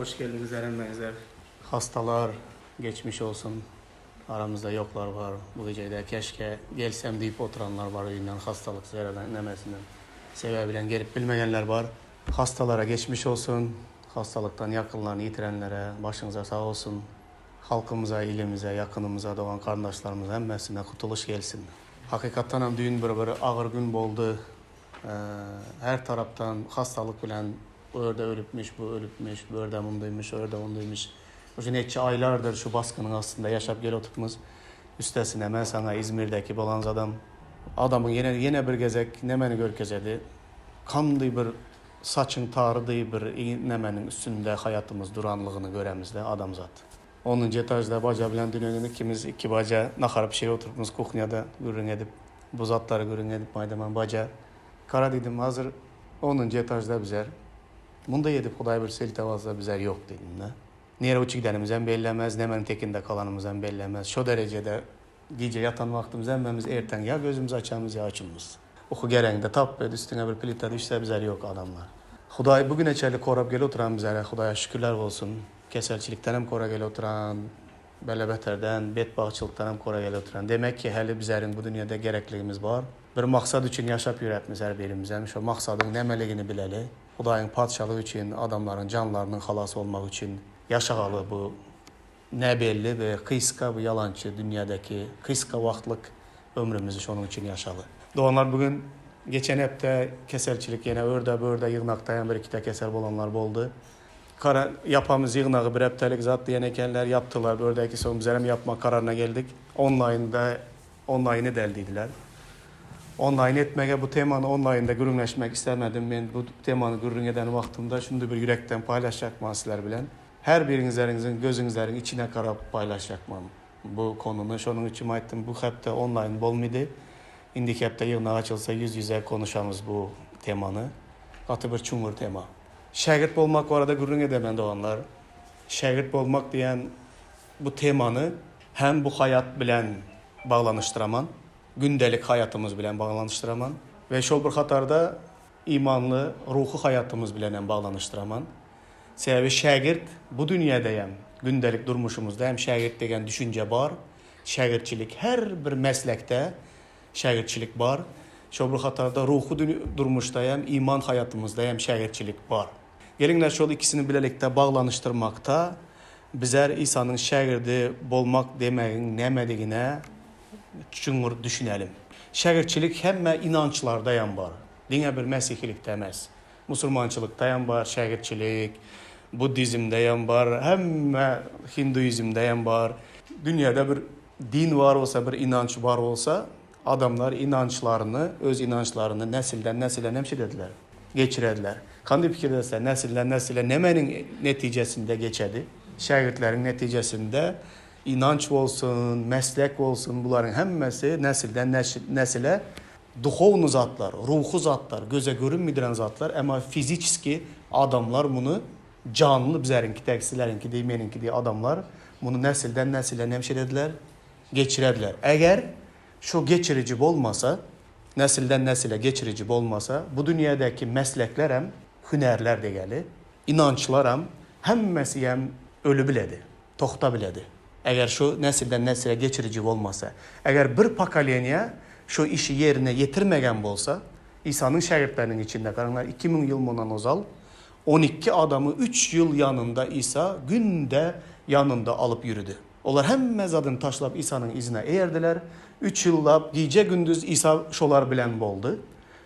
Hoş geldiňizler hemmäňizler. Hastalar geçmiş olsun. Aramyzda ýoklar bar. Bu gijede keşke gelsem diýip oturanlar bar öýünden hastalyk zereden nemesinden sebäbi bilen gelip bilmegenler bar. Hastalara geçmiş olsun. Hastalykdan ýakynlaryny ýitirenlere başyňyza sag olsun. Halkymyza, ilimize, ýakynymyza, dogan garyndaşlarymyza hemmesine kutulyş gelsin. Hakykatdanam düýn bir bir agyr gün boldy. Her tarapdan hastalyk bilen o ýerde ölüpmiş, bu ölüpmiş, bu ýerde mundaýmyş, o ýerde ondaýmyş. Uje neçe aýlardyr şu basgynyň astynda ýaşap gelip otupmyz. Üstesine men saňa Izmirdäki bolan zadam adamyň ýene ýene bir gezek nemeni görkezedi. Kandy bir saçyň tary deý bir nemeniň üstünde haýatymyz duranlygyny göremizde adamzat. Onunjy etažda baja bilen dünegin ikimiz iki baja nahar pişirip oturypmyz kuhnýada gürrüň edip bu zatlary gürrüň edip maýdaman baja kara diýdim hazir onunjy etažda bizer munday edip hudaý bir siltep alsa bizer ýok diýdim-de. Nirä uçup gidenimizem belli emez, nemeniň tekinde kalanymyzam belli emez. Şo derejede gije ýatan wagtymyz hemmemiz erteň ýa gözümizi açamyz ýa açmymyz. Uky gereňde tap et üstüňe bir plita düşse bizer ýok adamlar. Hudaý bu güne çenli korap gelip oturan bizere Hudaýa şükürler bolsun. Keselçilikdenem kora gelip oturan, bela-beterden, betbagtçylykdanam kora gelip oturan. Demek ki häli bizeriň bu dünýede gerekligimiz bar. Bir maksat üçin ýaşap ýöräpmiz her birimizem. Şo maksadyň nemeligini bileli. Hudaýyň Patyşalygy üçin, adamlaryň janlarynyň halas bolmagy üçin ýaşagaly bu näbelli we gysga bu ýalançy dünýädäki gysga wagtlyk ömrümizi şonuň üçin ýaşaly. Doganlar bu gün geçen hepde keselçilik ýene örde börde ýygnakda hem bir ikide kesel bolanlar boldy. Kara ýapamyz ýygnagy bir hepdelik zat diýen ekenler ýapdylar bördäki soň bizlerem ýapmak kararyna geldik. Onlaýnda Onlaýn edeli diýdiler. Onlaýn etmege bu temany onlaýnda gürrüňleşmek islemedim. Men bu temany gürrüň eden wagtymda şuny bir ýürekden paýlaşjakman sizler bilen. Her biriňizleriňiziň gözüňizleriň içine garap paýlaşjakman bu konuny. Şonuň üçin aýtdym bu hepde onlaýn bolmydy. Indiki hepde ýygnak açylsa ýüz ýüze konuşamyz bu temany. Gaty bir çuňňur tema. Şägirt bolmak barada gürrüň edemen doganlar. Şägirt bolmak diýen Bu temany hem bu haýat bilen baglanyşdyraman, gündelik haýatymyz bilen baglanyşdyraman we şol bir hatarda imanly ruhy haýatymyz bilen hem baglanyşdyraman. Sebäbi şägirt bu dünýäde hem, gündelik durmuşymyzda hem şägirt degen düşünje bar. Şägirtçilik her bir meslekde şägirtçilik bar. Şol bir hatarda ruhy durmuşda hem, iman haýatymyzda hem şägirtçilik bar. Geliňler şol ikisini bilelikde baglanyşdyrmakda Bizler Isanyň şägirdi bolmak demegiň nämedigine çuňňur düşünelim. Şägirtçilik hemme ynançlardaýam bar. Diňe bir mesihilikde emes. Musulmançylykdaýam bar şägirtçilik, buddizmdeýem bar, hemme hinduizmdeýem bar. Dünýäde bir din bar bolsa, bir ynanç bar bolsa, adamlar ynançlaryny, öz ynançlaryny nesilden nesile nemşedediler? Geçirediler. Kandy pikir etse, nesilden nesile nemeniň netijesinde geçedi? Şägirtleriň netijesinde ynanç bolsun, meslek bolsun, bularyň hemmesi nesilden nesile duhowny zatlar, ruhy zatlar, göze görünmediren zatlar, emma fiziçeski adamlar muny janly bizleriňki dek, sizleriňki deý, meniňki deý adamlar muny nesilden nesile nemşedediler? Geçirediler. Eger şu geçiriji bolmasa, nesilden nesile geçiriji bolmasa, bu dünýädäki mesleklerem, hünärler degeli, ynançlaram, hemmesiem ölübiledi, togtabiledi. Eger şu nesilden nesile geçiriji bolmasa. Eger bir pokoleniýa şu işi ýerine ýetirmegen bolsa, Isanyň şägirtleriniň içinde, garaňlar, 2000 ýyl mundan ozal 12 adamy üç ýyl ýanynda Isa günde ýanynda alyp ýürüdi. Olar hemme zadyny taşlap Isanyň yzyna eýerdiler. Üç ýyllap gije-gündiz Isa şolar bilen boldy.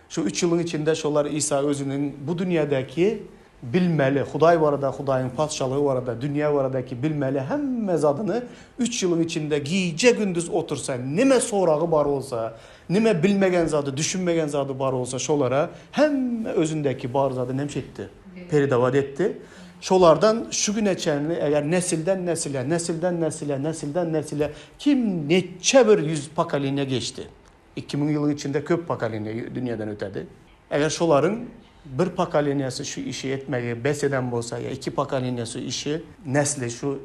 Şu üç ýylyň içinde şolar Isa özüniň bu dünýädäki bilmeli, Hudaý barada, Hudaýyň Patyşalygy barada, dünýä baradaky bilmeli hemme zadyny üç ýylyň içinde gije-gündiz otursa, nime soragy bar bolsa, nime bilmegen zady, düşünmegen zady bar bolsa şolara hemme özündäki bar zady nemş etdi? Peredawat etdi. Şolardan şu güne çenli eger nesilden nesile, nesilden nesile, nesilden nesile kim neçe bir ýüz pokoleniýa geçdi. 2000 ýylyň içinde köp pokoleniýa dünýeden ötedi. Eger şolaryň bir pokoleniýasy şu işi etmegi bes eden bolsa ýa iki pokoleniýasy işi, nesli şu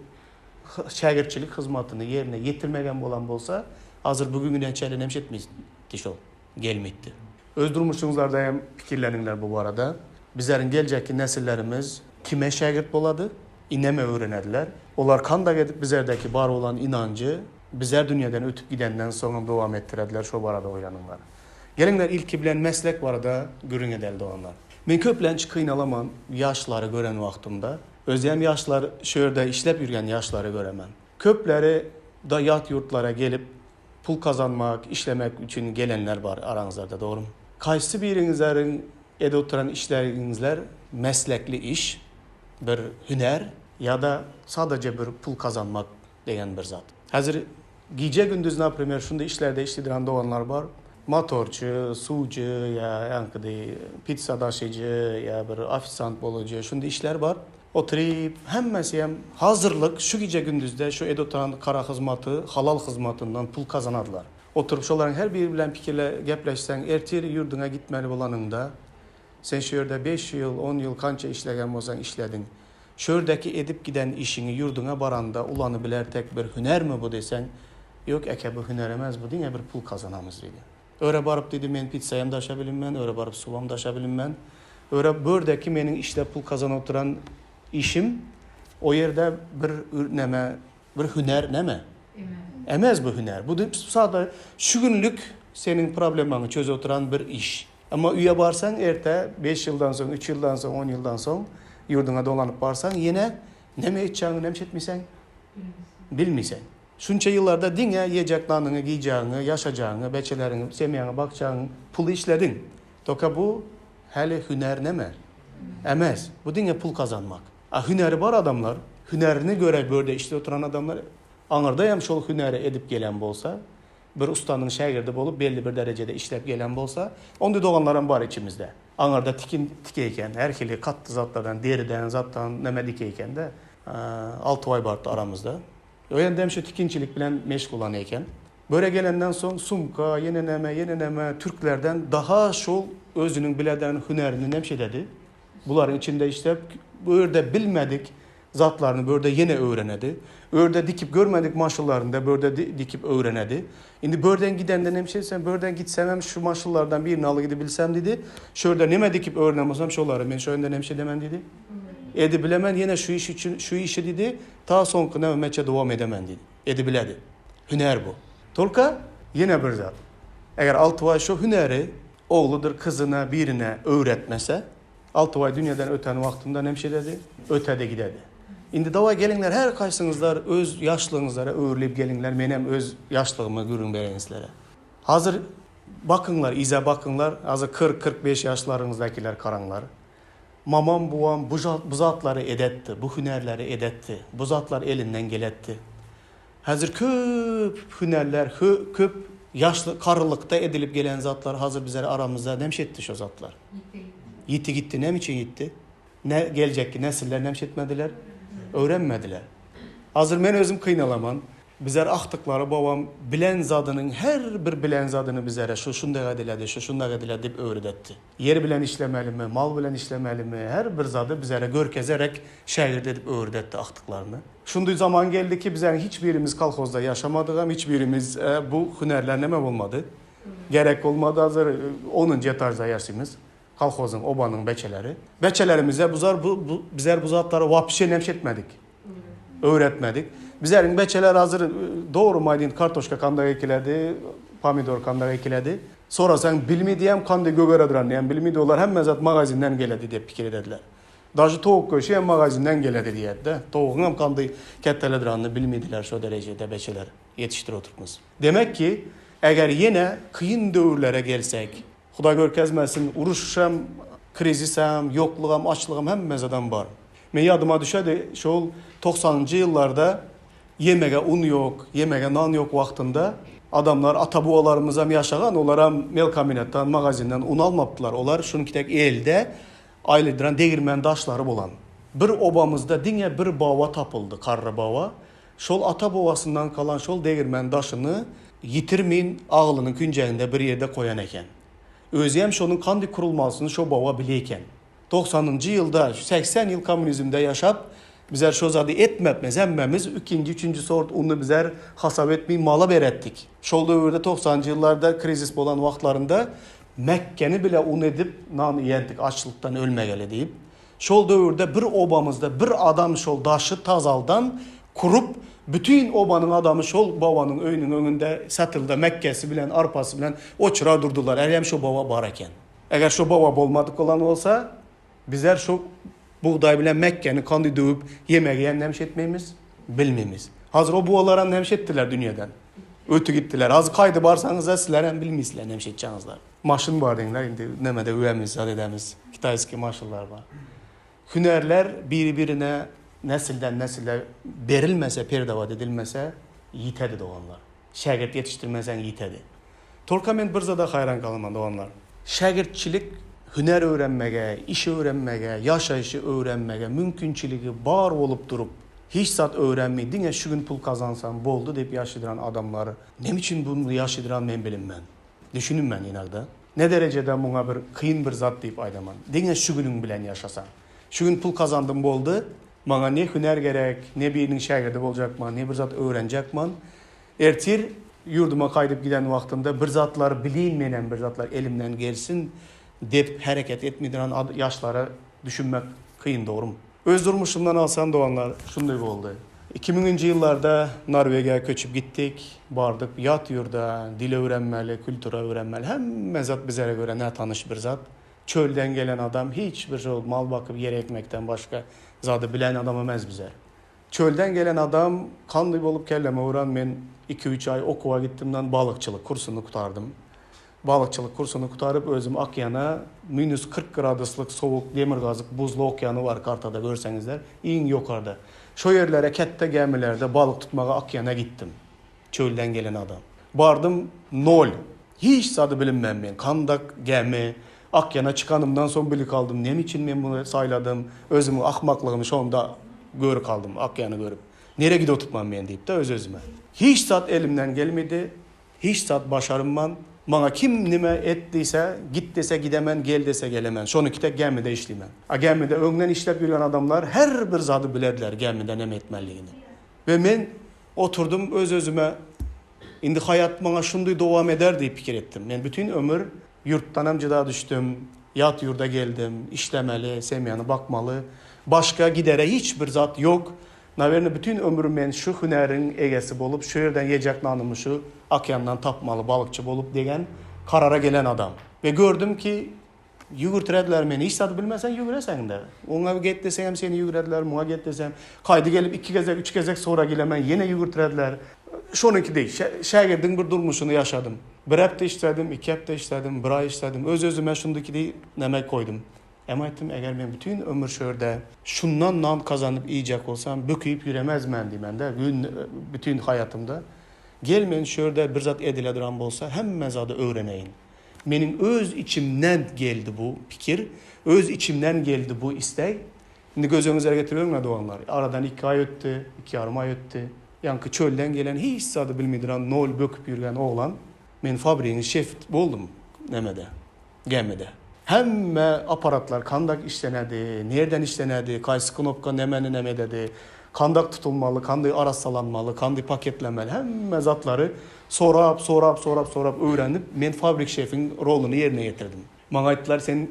şägirtçilik hyzmatyny ýerine ýetirmegen bolan bolsa, hazir bu güne çenli nemş etmezdi şol. Gelmekdi. Öz durmuşyňyzlarda hem pikirleniňler bu barada. Bizleriň geljekki nesillerimiz kime şägirt bolady? Ineme öwrenediler. Olar kandak edip bizerdeki bar bolan inanjy bizler dünýeden ötüp gidenden soňam dowam etdirediler şo barada oýlanyňlar. Geliňler ilki bilen meslek barada gürrüň edeli doganlar. Men köplenç kynalaman ýaşlary gören wagtymda, özem ýaşlar şu ýerde işlep ýürgen ýaşlary göremen. Köpleri da ýat ýurtlara gelip pul kazanmak, işlemek üçin gelenler bar araňyzlarda dogrymy? Kaýsy biriňizleriň edip oturan işleriňizler meslekli iş, bir hünär ýa-da sadaje bir pul kazanmak degen bir zat. Häzir gije-gündiz naprimer şunda işlerde işlediren doganlar bar. Motorçy, suwjy ýa ýaňky deý pitsa daşyjy ýa bir ofisiant bolujy şunda işler bar. Oturyp hemmesi hem hazyrlyk şu gije-gündizde şu edip oturan kara hyzmaty halal hyzmatyndan pul kazanadylar. Oturyp şolaryň her biri bilen pikirle gepleşseň ertir ýurduňa gitmeli bolanyňda Sen şu ýerde beş ýyl, on ýyl kança işlegen bolsaň işlediň. Şu ýerdeki edip giden işiňi ýurduňa baranda ulanybiler tek bir hünärmi bu diýseň, Ýok eke bu hünär emes bu diňe bir pul kazanamyz diýdi. Öre baryp diýdi men pitsaýam daşa bilinmen, öre baryp suwam daşa bilinmen. Öre bu ýerdeki meniň işlep pul kazanyp oturan işim o ýerde bir neme Bir hünär näme? Emez bu hünär. Bu sada şu günlük seniň problemaňy çözüp oturan bir iş. Emma öýe barsaň erte 5 ýyldan soň, 3 ýyldan soň, 10 ýyldan soň ýurduňa dolanyp barsaň ýene näme etjegiňi näme etmeseň bilmeseň. Şunça ýyllarda diňe ýejek nanyňy, giýjegiňi, ýaşajagyňy, beçeleriňi, semýaňa bakjagyň puly işlediň. Toka bu häli hünär näme? Emez. Bu diňe pul kazanmak. A hünäri bar adamlar, hünärine görä bu ýerde işde oturan adamlar aňyrda hem şol hünäri edip gelen bolsa, bir ussanyň şägirdi bolup belli bir derejede işläp gelen bolsa, onda doganlaram bar içimizde. Aňyrda tikin tikeýken, her hili katdy zatlardan, deriden, zatdan neme dikeýken-de, Altybaý bardy aramyzda. O ýerde hem şu tikinçilik bilen meşgulan eken. Böre gelenden soň sumka, ýene neme, ýene neme türklerden daha şol özüniň bileden hünärini nemşededi. Bularyň içinde işläp, bu ýerde bilmedik zatlaryny bu ýerde ýene öwrenedi. Bu ýerde dikip görmedik maşynlaryny da bu ýerde dikip öwrenedi. Indi bu ýerden gidende näme şeýtsem, bu ýerden gitsem hem şu maşynlardan birini alyp gidibilsem diýdi. Şu ýerde näme dikip öwrenen bolsam şolary men şu ýerde näme edemen diýdi. Edibilemen ýene şu iş üçin şu işi diýdi, ta soňky nämeçe dowam edemen diýdi. Edibiledi. Hünär bu. Tolka ýene bir zat. Eger Altybaý şu hünäri Ogludyr kyzyna birine öwretmese, Altybaý dünýeden öten wagtynda nemşededi, ötedi gidedi. Indi dawaý geliňler her kaýsyňyzlar öz ýaşlygyňyzlara öwrülip geliňler menem öz ýaşlygymy gürrüň bereýin sizlere. Hazir bakyňlar yza bakyňlar hazir 40 45 ýaşlaryňyzdakiler karaňlar. Mamam bubam bu bu zatlary edetdi bu hünärleri edetdi bu zatlar elinden geletdi. Häzir köp hünärler, köp ýaşly, karylykda edilip gelen zatlar hazir bizler aramyzda nemş etdi şo zatlar? Ýiti gitdi. Näme üçin ýitdi? Ne geljekki nesiller nemş etmediler? Öwrenmediler. Hazir men özüm kynalaman. Bizler agtyklary babam bilen zadynyň her bir bilen zadyny bizlere şu şundak ediledi, şu şundak ediledi diýip öwredetdi. Ýer bilen işlemelimi, mal bilen işlemelimi, her bir zady bizlere görkezerek şägirt edip öwredetdi agtyklaryny. Şunday zaman geldi ki, bizlerin hiç birimiz kolhozda yaşamadygam, hiç birimiz bu hünärler neme bolmady. Gerek bolmady hazır onuncu etajda yaşaymyz. Kolhozun, obanın beçeleri. Beçelerimize buzar, bu, bu, bizler bu zatları vapşe nemş etmedik. Öğretmedik. Bizlerin beçeler hazır doğru maydin kartoşka kandak ekiledi, pomidor kandak ekiledi. Sonra sen bilmi diyem kandy gögere duran diýem bilmi olar hemme zat magazinden geledi diýip pikir edediler. Daže towuk göşi hem magazinden geledi diýerdi. Towugyň hem kandy ketteledranny bilmediler şo derejede beçeler ýetişdirip oturpmyz. Demek ki, eger ýene kyn döwürlere gelsek, Hudaý görkezmesin, uruş hem, krizis hem, ýokluk hem, açlyk hem hemme zadam bar. Men ýadyma düşedi, şol togsanynjy ýyllarda ýemege un ýok, ýemege nan ýok wagtynda adamlar, ata-babalarymyz hem ýaşagan, olar hem melkombinatdan, magazinden un almapdylar. Olar şunuňki dek elde Aýlydyran degirmen daşlary bolan. Bir obamyzda diňe bir baba tapyldy, Karry baba. Şol ata-babasyndan galan şol degirmen daşyny ýitirmin aglynyň künjeginde bir ýerde goýan eken. Özem şonuň kandy kurulmasyny şo baba bile eken. Togsanynjy ýylda, 80 ýyl kommunizmde ýaşap, bizler şo zady etmepmiz, hemmemiz ikinji, üçünji sort uny bizler hasap etmeý mala beretdik. Şol döwürde togsanynjy ýyllarda krizis bolan wagtlarynda Mekgeni bile un edip nan iýerdik açlykdan ölmegeli diýip. Şol döwürde bir obamyzda bir adam şol daşy tazaldan kurup, bütin obanyň adamy şol babanyň öýüniň öňünde satylda mekgesi bilen, arpasy bilen oçura durdular. Älem şo baba bar eken. Eger şo baba bolmadyk bolan bolsa, bizler şo bugdaý bilen mekgeni kandy döwüp ýemegi hem nämiş etmeýmiz, bilmeýmiz. Hazir o buwalaram nämiş etdiler dünýeden. Öti gitdiler. Hazir kaýda barsaňyzda sizler hem bilmeýsizler nämiş etjaňyzlar. Maşyn bar diýiňler indi nämede üwemiz zat edemiz. Kitaýskiý maşynlar bar. Hünärler biri-birine nesilden nesile berilmese, perdavat edilmese ýitedi doganlar. Şägirt ýetişdirmeseň ýitedi. Tolka men bir zada haýran galaman doganlar. Şägirtçilik hünär öwrenmege, iş öwrenmege, ýaşaýşy öwrenmege mümkinçiligi bar bolup durup, hiç zat öwrenmeý diňe şu gün pul kazansam boldy diýip ýaşaýdyran adamlar neme üçin bunu ýaşaýdyran men bilinmen. Düşüninmen inagda. Ne derejede muňa bir kyn bir zat diýip aýdaman. Diňe şu günüň bilen ýaşasaň. Şu gün pul kazandym boldy, maňa ne hünär gerek, ne biriniň şägirdi boljakman, ne bir zat öwrenjekman. Ertir ýurduma gaýdyp giden wagtymda bir zatlar bilin menem bir zatlar elimden gelsin dep hereket etmediran ýaşlara düşünmek kyn dogrum. Öz durmuşymdan alsam doganlar şunday boldy. Iki müňünji ýyllarda Norwegiýa köçüp gitdik, bardyk ýat ýurda, dil öwrenmeli, kultura öwrenmeli, hemme zat bizere görä nätanyş bir zat. Çölden gelen adam hiç bir şol mal bakyp ýer ekmekden başga zady bilen adam emez bizer. Çölden gelen adam kandy bolup kelleme uran men iki-üç aý okuwa gitdimden balykçylyk kursuny gutardym. Balykçylyk kursuny gutaryp özüm okeana minus 40 graduslyk sowuk demirgazyk buzly okeany bar kartada görseňizler iň ýokarda. Şo ýerlere ketde gämilerde balyk tutmaga okeana gitdim. Çölden gelen adam. Bardym nol. Hiç zady bilinmän men. Kandak gämi okeana çykanymdan soň bilip aldym neme üçin men muny saýladym. Özümiň ahmaklygymy şonda görüp aldym okeany görüp. Nere gidip oturtman men diýip-de öz-özüme. Hiç zat elimden gelmedi. Hiç zat başarynman. Maňa kim nime et diýse, git dese gidemen, gel dese gelemen. Şoniki tek gämide işleýmen. A gämide öňden işläp ýörgen adamlar her bir zady bilerdiler gämide neme etmeliligini. We men oturdym öz-özüme indi haýat maňa şundy dowam eder diýip pikir etdim. Men bütin ömür ýurtdanam jyda düşdüm, ýat ýurda geldim, işlemeli, semýany bakmaly. Başga gidere hiç bir zat ýok. Nawerno bütin ömür men şu hünäriň egesi bolup, şu ýerden ýejek nanymy şu okeandan tapmaly balykçy bolup degen karara gelen adam. We gördüm ki, ýügürtirediler meni, hiç zady bilmeseň ýügüreseň-de. Oňa get deseňem seni ýügürediler, muňa get deseň. Kaýdy gelip iki gezek, üç gezek sorag ile men ýene ýügürtirediler. Şonuňky deý, şägirdiň bir durmuşyny ýaşadym. Bir hepde işledim, iki hepde işledim, bir aý işledim. Öz-özüme şundyky deý neme koýdum. Emma aýtdym, eger men bütin ömür şu ýerde şundan nan gazanyp iýjek bolsam, böküp ýüremezmen diýmän-de, gün bütin haýatymda. Gel men şu ýerde bir zat edile duran bolsa, hemme zady öwreneýin. Meniň öz içimden geldi bu pikir, öz içimden geldi bu isleg. Indi göz öňüňize getiriberiň-le doganlar. Aradan iki aý ötdi, iki ýarym aý ötdi. Ýaňky çölden gelen hiç zady bilmeý duran nol böküp ýürgen oglan, men fabrigiň şefi boldum nemede. Gämide. Hemme apparatlar kandak işlenedi, nirden işlenedi, kaýsy knopka nemeni neme ededi, kandak tutulmaly, kandy arassalanmaly, kandy paketlenmeli, hemme zatlary sorap, sorap, sorap, sorap öwrenip, men fabrik şefiň roluny ýerine ýetirdim. Maňa aýtdylar, sen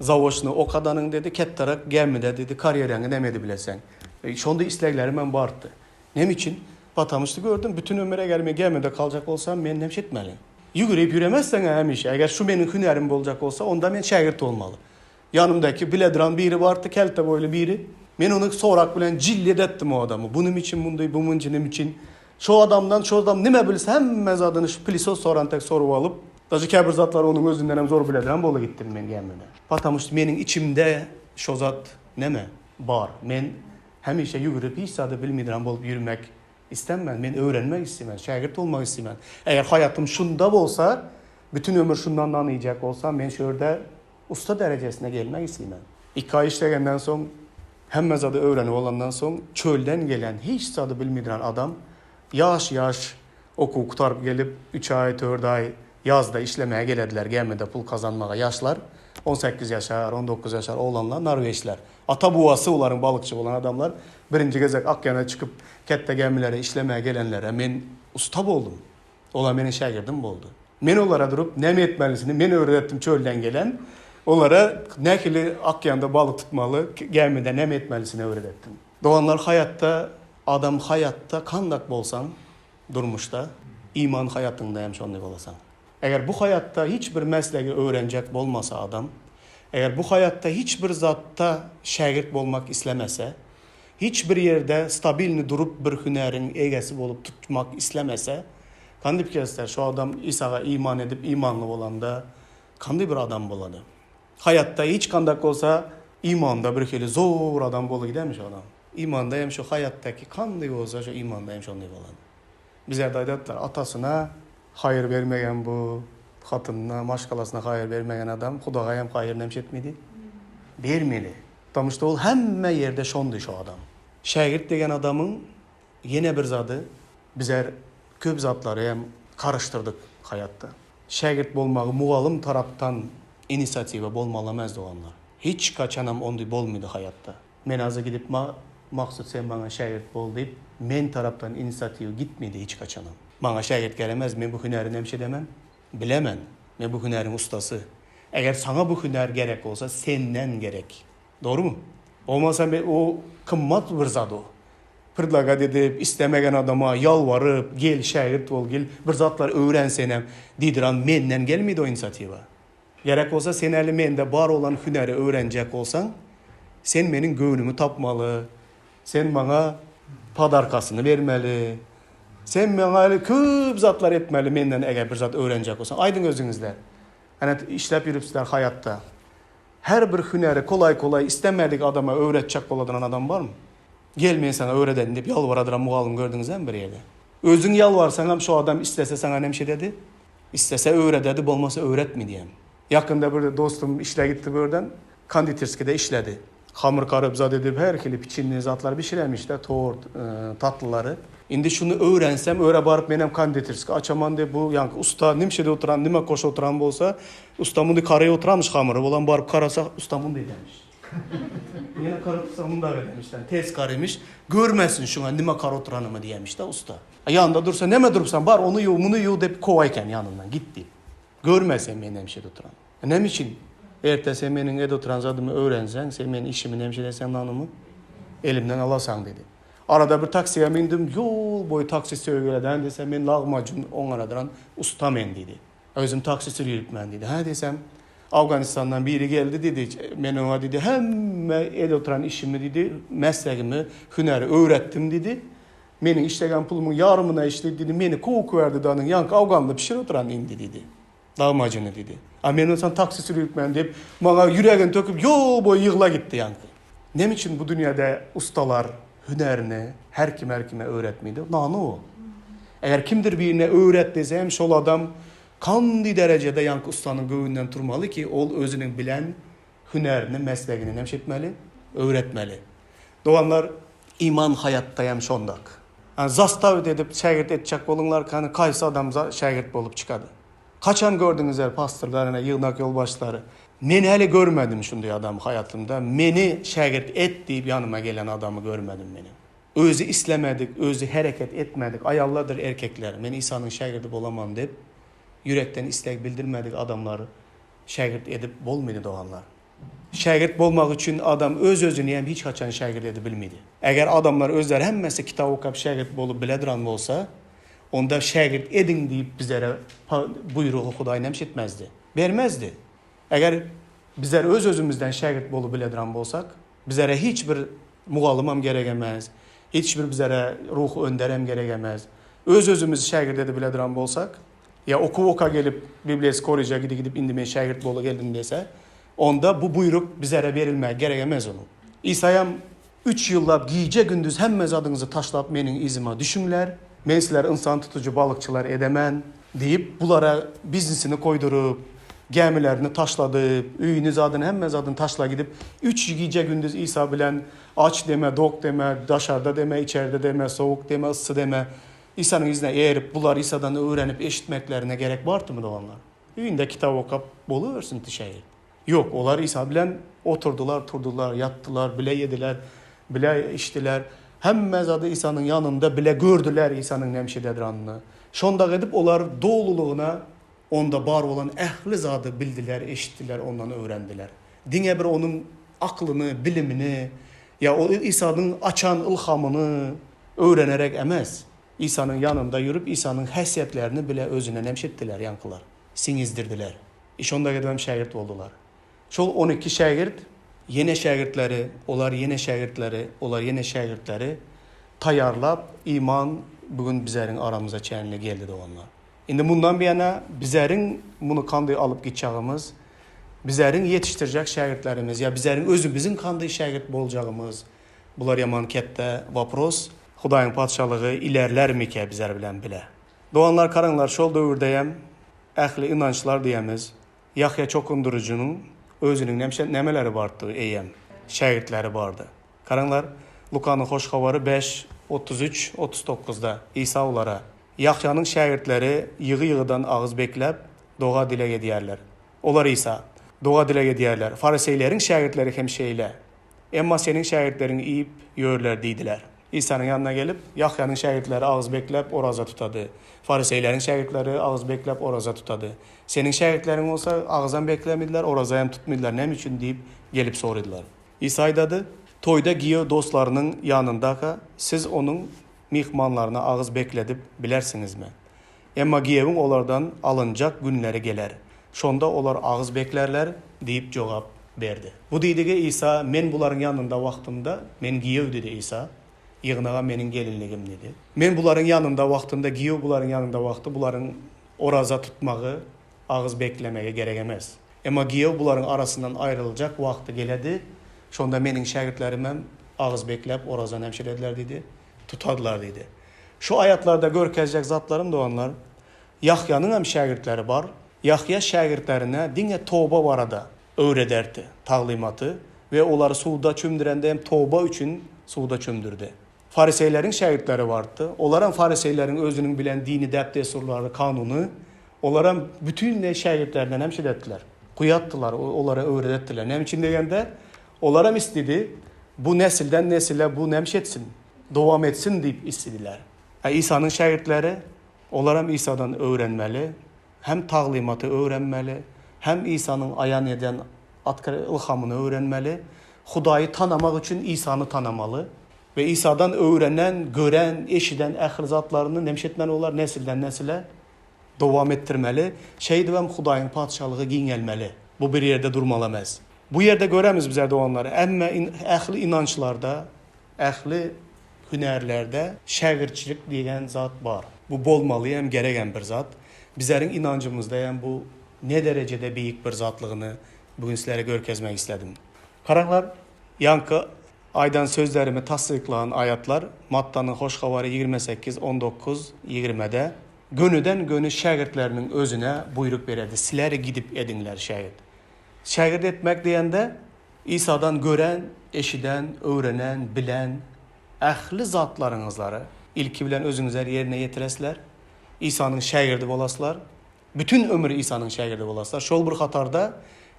zawoçny okadanyň dedi, ketderak gämide dedi, karýeraňy neme edibileseň. Şonda isleglerimem bardy. Neme üçin? Patamyşdy gördüm, bütün ömür eger men gämide galjak bolsam, men näme etmeli? Ýügürip ýüremezseň-ä hemişe. Eger şu meniň hünärim boljak bolsa, onda men şägirt bolmaly. Ýanymdaky biledyran biri bardy, kelte boýly biri. Men ony sorak bilen jillet etdim o adamy. Bu nime üçin mundy, bu munça nime üçin? Şo adamdan, şo adam nime bilse hemme zadyny şu pilisos soran tek sorup alyp, daže käbir zatlary onuň özündenem zor biledyran bolup gitdim men gämide. Patamyşdy meniň içimde şo zat neme, bar. Men hemişe ýügürip hiç zady bilmeýdiran bolup ýürmek Istemän, men öwrenmek istemän, şägirt bolmak istemän. Eger haýatym şunda bolsa, bütün ömür şundan nan iýjek bolsam, men şu ýerde ussa derejesine gelmek istemän. Iki aý işlegenden soň, hemme zady öwrenip bolandan soň, çölden gelen, hiç zady bilmeýän adam, ýaş-ýaş okuw gutaryp gelip, üç aý, dört aý ýazda işlemäge gelediler, gämide pul gazanmaga ýaşlar, on sekiz ýaşar, on dokuz ýaşar oglanlar, norweçler. Ata-bubasy olaryň balykçy bolan adamlar. Birinji gezek okeana çykyp, ketde gämilere işlemäge gelenlere men usta boldum. Olar meniň şägirdim boldy. Men olara durup, näme etmelisini men öwredetdim çölden gelen. Olara nähili okeanda balyk tutmaly, gämide näme etmelisini öwredetdim. Doganlar haýatda adam haýatda kandak bolsaň durmuşda iman haýatyňda hem şonday bolasaň. Eger bu haýatda hiç bir meslegi öwrenjek bolmasa adam, eger bu haýatda hiç bir zatda şägirt bolmak islemese, hiç bir ýerde stabilny durup bir hünäriň egesi bolup tutmak islemese, kandy pikir şo adam Isaga iman edip imanly bolanda kandy bir adam bolady? Haýatda hiç kandak bolsa imanda bir hili zor adam bolup gidermi şo adam? Imanda hem şo haýatdaky kandy bolsa şo imanda hem şonday bolady. Bizlerde aýdatdylar, atasyna haýyr bermegen bu, hatynyna, maşgalasyna haýyr bermegen adam Hudaga hem haýyr näme etmedi? Bermeli. Потому что ol hemme ýerde şondy şo adam. Şägirt degen adamyň ýene bir zady, bizler köp zatlary hem garyşdyrdyk haýatda. Şägirt bolmagy mugallym tarapdan inisiatiwa bolmaly emez doganlar. Hiç kaçanam ondy bolmydy haýatda. Men azy gidip ma Maksut sen maňa şägirt bol diýip men tarapdan inisiatiw gitmedi hiç kaçanam. Maňa şägirt geremez men bu hünäri nemşe edemen? Bilemen. Men bu hünäriň ustasy. Eger saňa bu hünär gerek bolsa senden gerek. Dogrymy? Bolmasa men o kymmat bir zat o. Predlagat edip istemegen adama ýalbaryp gel şägirt bol gel bir zatlar öwren senem diýdiran menden gelmedi o inisiatiwa. Gerek bolsa sen äli mende bar bolan hünäri öwrenjek bolsaň, sen meniň göwnümi tapmaly, sen maňa podarkasyny bermeli, sen maňa äli köp zatlar etmeli menden eger bir zat öwrenjek bolsaň. Aýdyň özüňizler. Ene işläp ýörüpsizler haýatda. Her bir hünäri kolaý-kolaý islemedik adama öwretjek boladyran adam barmy? Gel men saňa öwredeýin diýip ýalbaradyran mugallym gördüňizämi bir ýerde? Özüň ýalbarsaňam şo adam islese saňa nemşe ededi? Islese öwrededi, bolmasa öwretmi diýen. Ýakynda bir dostum işle gitdi bu ýerden, konditerskide işledi. Hamyr garyp zat edip her hili piçinli zatlar bişiremişde, tort, tatlylary. Indi şuny öwrensem, öre baryp menem konditerski açaman diýip, bu ýaňky usta nimşede oturan, nime goşa oturan bolsa, usta muny garaýa oturanmyş hamyry, olam baryp garasa, usta mundy edenmiş. Ýene garyp usta mundak edenmiş, ters garymyş, görmesin şuňa nime gara oturanymy diýenmiş-de usta. Ýanynda dursa neme durupsaň bar ony ýuw muny ýuw dep kowa eken ýanyndan git diýip. Görme sen meni nemşe edip oturan. Neme üçin? Erte sen meniň edip oturan zadymy öwrenseň sen meniň işimi nemşe edeseň nanymy elimden alasaň diýdi. Arada bir taksiýa mindim ýol boýy taksi söýgeleden desem men lagmajun oňaradyran usta men diýdi. Özüm taksi sürýäripmen diýdi. Hä diýsem Awganistandan biri geldi diýdi. Men oňa diýdi hemme edip oturan işimi diýdi meslegimi hünäri öwretdim diýdi. Meniň işlegen pulumyň ýarymyna işledi diýdi, meni kowup berdi danyň ýaňky awganly pişirip oturan indi diýdi. Dagmajyny diýdi. A men bolsam taksi sürüpmen diýip, maňa ýüregini töküp ýol boýy ýygla gitdi ýaňky. Näme üçin bu dünýäde ustalar hünärini her kim her kime öwretmedi? Nany o. Eger kimdir birine öwret dese hem şol adam kandy derejede ýaňky ussanyň göwnünden turmaly ki, ol özüniň bilen hünärini, meslegini näme etmeli? Öwretmeli. Doganlar, iman haýatdaýam şondak. Hany zastavit edip şägirt etjek boluňlar, hany kaýsy adam şägirt bolup çykady? Kaçan gördüňizler pastorlar ene ýygnak ýolbaşçylary? Men häli görmedim şunday adamy haýatymda, meni şägirt et diýip ýanyma gelen adamy görmedim menem. Özi islemedik, özi hereket etmedik aýallardyr erkekler, men Isanyň şägirdi bolaman diýip ýürekden isleg bildirmedik adamlar şägirt edip bolmydy doganlar. Şägirt bolmak üçin adam öz-özüni hem hiç haçan şägirt edip bilmedi. Eger adamlar özleri hemmesi kitap okap şägirt bolup bileduran bolsa, onda şägirt ediň diýip bizlere buýrugy Hudaý näme etmezdi? Bermezdi. Eger bizler öz-özümizden şägirt bolup bileduran bolsak, bizlere hiç bir mugallymam gerek emez, hiç bir bizlere ruhy önderem gerek emez. Öz-özümizi şägirt edip bileduran bolsak, Ýa okuw oka gelip bibliýa koleje gidi gidip indi men şägirt bola geldim dese, onda bu buýruk bizere berilmäge gerek emez onuň. Isaýam üç ýyllap gije gündiz hemme zadyňyzy taşlap meniň yzyma düşüňler, men sizleri ynsan tutujy balykçylar edemen diýip bulara biznesini koýduryp, gämilerini taşladyp, öýüni zadyny hemme zadyny taşla gidip üç gije gündiz Isa bilen aç deme, dok deme, daşarda deme, içerde deme, sowuk deme, yssy deme, Isanyň yzyna eýerip, bular Isadan öwrenip eşitmeklerine gerek bardymy, doganlar? Öýünde kitap okap bolubersin şägirt. Ýok, olar Isa bilen oturdylar, turdular, ýatdylar, bile ýediler, bile içdiler. Hemme zady Isanyň ýanynda bile gördüler Isanyň näme iş edýänini. Şondak edip olar dolulygyna. Onda bar bolan ähli zady bildiler, eşitdiler, ondan öwrendiler. Diňe bir onuň aklyny, bilimini ýa o Isanyň açan ylhamyny öwrenerek emes, Isanyň ýanynda ýürüp, Isanyň häsiýetlerini bile özüne nemşetdiler ýaňkylar, siňizdirdiler. I şonda gidibem şägirt boldular. Şol 12 şägirt ýene şägirtleri, olar ýene şägirtleri, olar ýene şägirtleri taýýarlap, iman bu gün bizeriň aramyza çenli geldi doganlar. Indi mundan buýana bizeriň muny kandy alyp gitjagymyz, bizeriň ýetişdirjek şägirtlerimiz ýa bizeriň özümiziň kandy şägirt boljagymyz, bular ýaman ketde wopros. Hudaýyň Patyşalygy ilerlermikä bizer bilen bile? Doganlar garaňlar şol döwürdeýem ähli ynançlar diýemiz Ýahýa çokundyryjynyň özüniň nemşe nämeleri bardy eýýäm şägirtleri bardy. Garaňlar Lukanyň Hoş Habary beş, 33, 39-da Isa olara, Ýahýanyň şägirtleri ýygy-ýygydan agyz bekläp, doga-dileg edýärler. Olar Isa, Doga-dileg edýärler. Fariseýleriň şägirtleri hem şeýle. Emma seniň şägirtleriň iýip ýörler diýdiler. Isanyň ýanyna gelip, Ýahýanyň şägirtleri agyz bekläp, oraza tutady. Fariseýleriň şägirtleri agyz bekläp, oraza tutady. Seniň şägirtleriň bolsa agyzam beklemediler, oraza hem tutmadylar. Näme üçin? diýip, gelip soradylar. Isa aýdady, Toýda giýew dostlarynyň ýanyndaka, siz onuň myhmanlaryna agyz bekledip bilersiňizmi? Emma giýewiň olardan alynjak günleri geler. Şonda olar agyz beklärler diýip jogap berdi. Bu diýdigi Isa, Men bularyň ýanynda wagtymda, Men giýew diýdi Isa, ýygnaga Meniň gelinligim diýdi. Men bularyň ýanynda wagtymda, giýew bularyň ýanynda wagty bularyň oraza tutmagy, agyz beklemegi gerek emes. Emma giýew bularyň arasyndan aýryljak wagty geledi, şonda Meniň şägirtlerimem agyz bekläp oraza nämşelediler diýdi, tutadylar diýdi. Şu aýatlarda görkezjek zatlarym doganlar, Ýahýanyň hem şägirtleri bar. Ýahýa şägirtlerine diňe toba barada öwrederdi taglymaty we olary suwda çümdürende hem toba üçin suwda çümdürdi. Fariseýleriň şägirtleri bardy. Olaram fariseýleriň özüniň bilen dini däp-dessurlary, kanuny, olaram bütinleý şägirtlerinden hem şeýletdiler. Kuýatdylar, olara öwredetdiler. Näme üçin degende, olaram isledi, bu nesilden nesile bu näme etsin, dowam etsin diýip islediler. A Isanyň şägirtleri, olaram Isadan öwrenmeli, hem taglymaty öwrenmeli, hem Isanyň aýan eden ylhamyny öwrenmeli. Hudaýy tanamak üçin Isany tanamaly. We Isadan öwrenen, gören, eşiden ähli zatlaryny nemş etmeli olar nesilden nesile dowam etdirmeli. Şeýdibem Hudaýyň Patyşalygy giňelmeli. Bu bir ýerde durmaly emes. Bu ýerde göremiz bizler doganlar, ämme ähli ynançlarda, ähli hünärlerde şägirtçilik diýen zat bar. Bu bolmaly hem gerek hem bir zat. Bizleriň ynanjymyzda hem bu ne derejede beýik bir zatlygyny bu gün sizlere görkezmek isledim. Garaňlar, ýaňky Aýdan sözlerimi tassyklan aýatlar Mattanyň Hoş Habary 28, 19, 20-de gönüden-göni şägirtleriniň özüne buýruk bererdi, Siler gidip ediňler şägirt. Şägirt etmek diýende, Isadan gören, eşiden, öwrenen, bilen ähli zatlaryňyzlary ilki bilen özüňizler ýerine ýetiresizler, Isanyň şägirdi bolaslar, bütin ömür Isanyň şägirdi bolaslar. Şol bir hatarda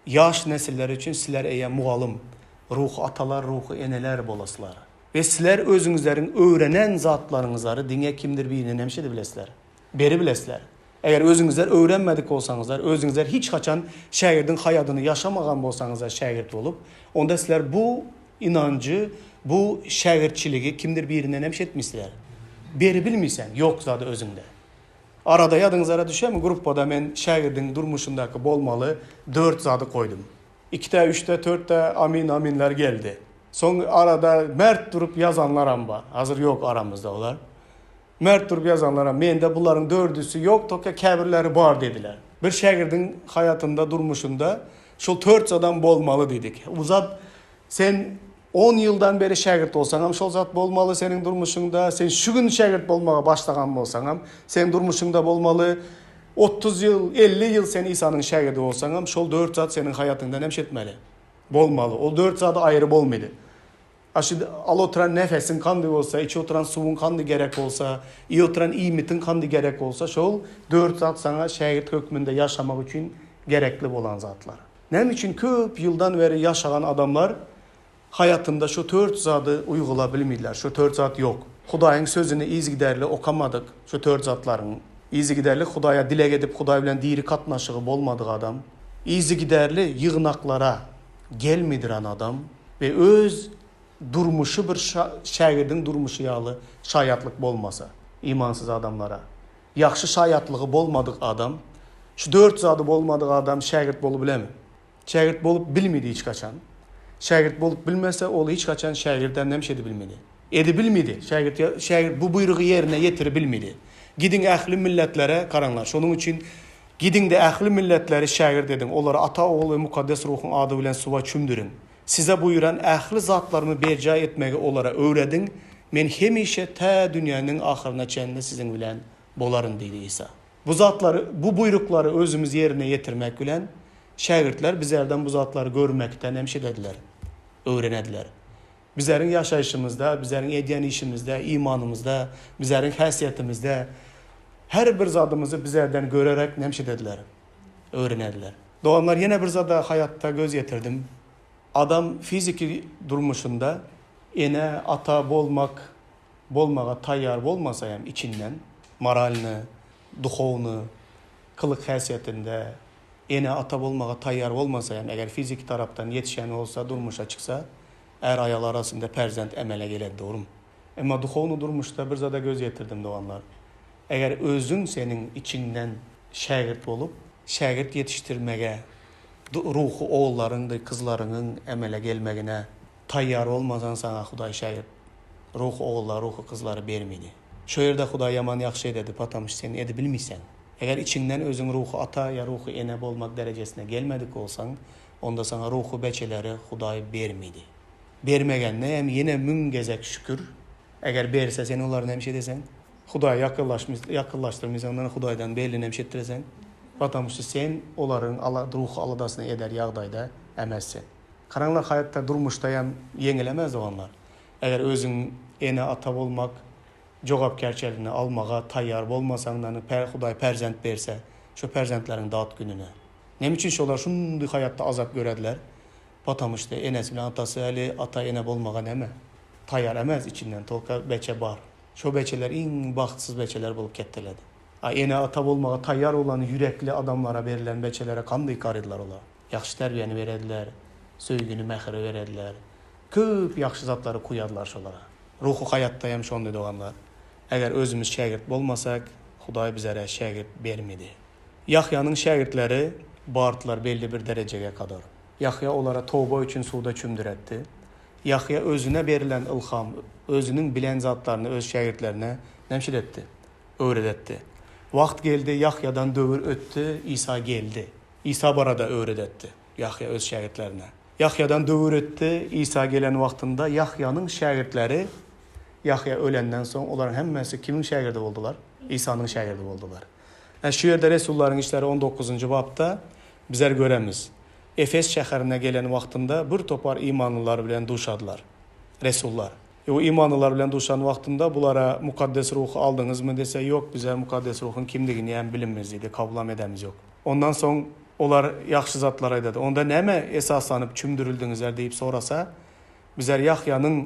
ýaş nesiller üçin sizler eýýäm mugallym, ruhy atalar, ruhy eneler bolaslar. We sizler özüňizleriň öwrenen zatlaryňyzlary diňe kimdir birine näme şeýle bilesizler? Beribilesizler. Eger özüňizler öwrenmedik bolsaňyzlar, özüňizler hiç haçan şägirdiň haýadyny ýaşamagan bolsaňyzlar şägirt bolup, onda sizler bu ynanjy, bu şägirtçiligi kimdir birinden hem şetmişsiler. Beribilmisen, ýok zady özüňde. Arada ýadyňyzara düşermi, gruppada men şägirdiň durmuşyndaky bolmaly dört zady goýdum. Ikide, üçde, törtde amin aminler geldi. Soň arada mert durup ýazanlaram bar. Hazir ýok aramyzda olar. Mert durup ýazanlaram mende bularyň dördüsi ýok, toka käbirleri bar diýdiler. Bir şägirdiň haýatynda, durmuşynda şol tört zadam bolmaly diýdik. Bu zat sen on ýyldan beri şägirt bolsaňam şol zat bolmaly seniň durmuşyňda, sen şu gün şägirt bolmaga başlagan bolsaňam seň durmuşyňda bolmaly. 30 ýyl, 50 ýyl sen Isanyň şägirdi bolsaňam şol dört zat seniň haýatyňda näme etmeli? Bolmaly. Ol dört zady aýry bolmaly. A şu al oturan nefesiň kandy bolsa, içip oturan suwuň kandy gerek bolsa, iýip oturan iýmitiň kandy gerek bolsa, şol dört zat saňa şägirt hökmünde ýaşamak üçin gerekli bolan zatlar. Näme üçin köp ýyldan beri ýaşagan adamlar haýatynda şu tört zady uýgula bilmeýärler? Şu tört zat ýok. Hudaýyň sözüni yzygiderli okamadyk şu tört zatlaryň. Yzygiderli Hudaýa dileg edip Hudaý bilen diri gatnaşygy bolmadyk adam. Yzygiderli ýygnaklara gelmediren adam we öz durmuşy bir şägirdiň durmuşy ýaly şaýatlyk bolmasa, imansyz adamlara ýagşy şaýatlygy bolmadyk adam, şu dört zady bolmadyk adam şägirt bolubilemi? Şägirt bolup bilmedi hiç haçan. Şägirt bolup bilmese, ol hiç haçan şägirdem näme şey edibilmedi. Edibilmedi. Şägirt, şägirt bu buýrugy ýerine ýetiribilmedi. Gidiň ähli milletlere, garaňlar, şonuň üçin gidiň-de ähli milletleri şägirt ediň, olary Ata, Ogul we Mukaddes Ruhuň ady bilen suwa çümdüriň. Size buýran ähli zatlarymy berjaý etmegi olara öwrediň, Men hemişe tä dünýäniň ahyryna çenli siziň bilen bolaryn diýdi Isa. Bu zatlary, bu buýruklary özümiz ýerine ýetirmek bilen, şägirtler bizlerden bu zatlary görmekden hem şeýlediler, öwrenediler. Bizleriň ýaşaýşymyzda, bizleriň edýän işimizde, imanymyzda, bizleriň häsiýetimizde her bir zadymyzy bizlerden görerek näme şeýlediler, öwrenediler. Doganlar, ýene bir zada haýatda göz ýetirdim. Adam fiziki durmuşynda ene, ata bolmak, bolmaga taýýar bolmasa hem içinden, moralny, duhowny, gylyk-häsiýetinde ene-ata bolmaga taýýar bolmasa hem, eger fiziki tarapdan ýetişen bolsa, durmuşa çyksa, är-aýal arasynda perzent emele geledi, dogrumy? Emma duhowny durmuşda bir zada göz ýetirdim, doganlar. Eger özüň seniň içiňden şägirt bolup, şägirt ýetişdirmege, ruhy ogullaryňdy gyzlaryňyň emele gelmegine taýýar bolmasaň saňa Hudaý şägirt, ruhy ogullar, ruhy gyzlary bermedi. Şo ýerde Hudaý ýaman ýagşy ededi, patamyş sen edibilmiseň. Eger içiňden özüň ruhy ata ýa ruhy ene bolmak derejesine gelmedik bolsaň, onda saňa ruhy beçeleri Hudaý bermedi. Bermegende hem ýene müň gezek şükür. Eger berse sen olary näme edeseň? Hudaýa ýakynlaşdyrmysaňdan Hudaýdan belli näme etdireseň? Patamyş sen olaryň ruhy aladasyny eder ýagdaýda emessin. Garaňlar haýatda durmuşda hem ýeňil emez doganlar. Eger özüň ene ata bolmak jogapkärçeligini almaga taýýar bolmasaňdan Hudaý perzent berse şo perzentleriň dat gününe. Näme üçin şolar şundy haýatda azap görediler? Patamyşda enesi bilen atasy häli ata ene bolmaga näme taýýar emez içinden tolka beçe bar. Şo beçeler iň bagtsyz beçeler bolup ketdeledi. A ene ata bolmaga taýýar bolan ýürekli adamlara berilen beçelere kandy karydylar olar. Ýagşy terbiýäni berediler, söýgini, mähiri berediler. Köp ýagşy zatlary kuýadylar şolara. Ruhy haýatda hem şondy doganlar. Eger özümiz şägirt bolmasak, Hudaý bizere şägirt bermedi. Ýahýanyň şägirtleri bardylar belli bir derejege kadar. Ýahýa olara toba üçin suwda çümdüretdi. Ýahýa özüne berilen ylham, özüniň bilen zatlaryny öz şägirtlerine nemşit etdi? Öwredetdi. Wagt geldi, Ýahýadan döwür ötdi, Isa geldi. Isa barada öwredetdi Ýahýa öz şägirtlerine. Ýahýadan döwür ötdi, Isa gelen wagtynda Ýahýanyň şägirtleri Ýahýa ölenden soň olaryň hemmesi kimiň şägirdi boldular? Isanyň şägirdi boldular. Ä şu ýerde Resullaryň işleri on dokuzynjy bapda bizler göremiz. Efes şäherine gelen wagtynda bir topar imanlylar bilen duşadylar. Resullar. O imanlylar bilen duşan wagtynda bulara Mukaddes Ruhy aldyňyzmy dese, ýok bize Mukaddes Ruhuň kimdigini hem bilinmez diýdi, kabulam edemiz ýok. Ondan soň olar ýagşy zatlar aýdady. Onda nämä esaslanyp çümdürildiňizler diýip sorasa, bizler Ýahýanyň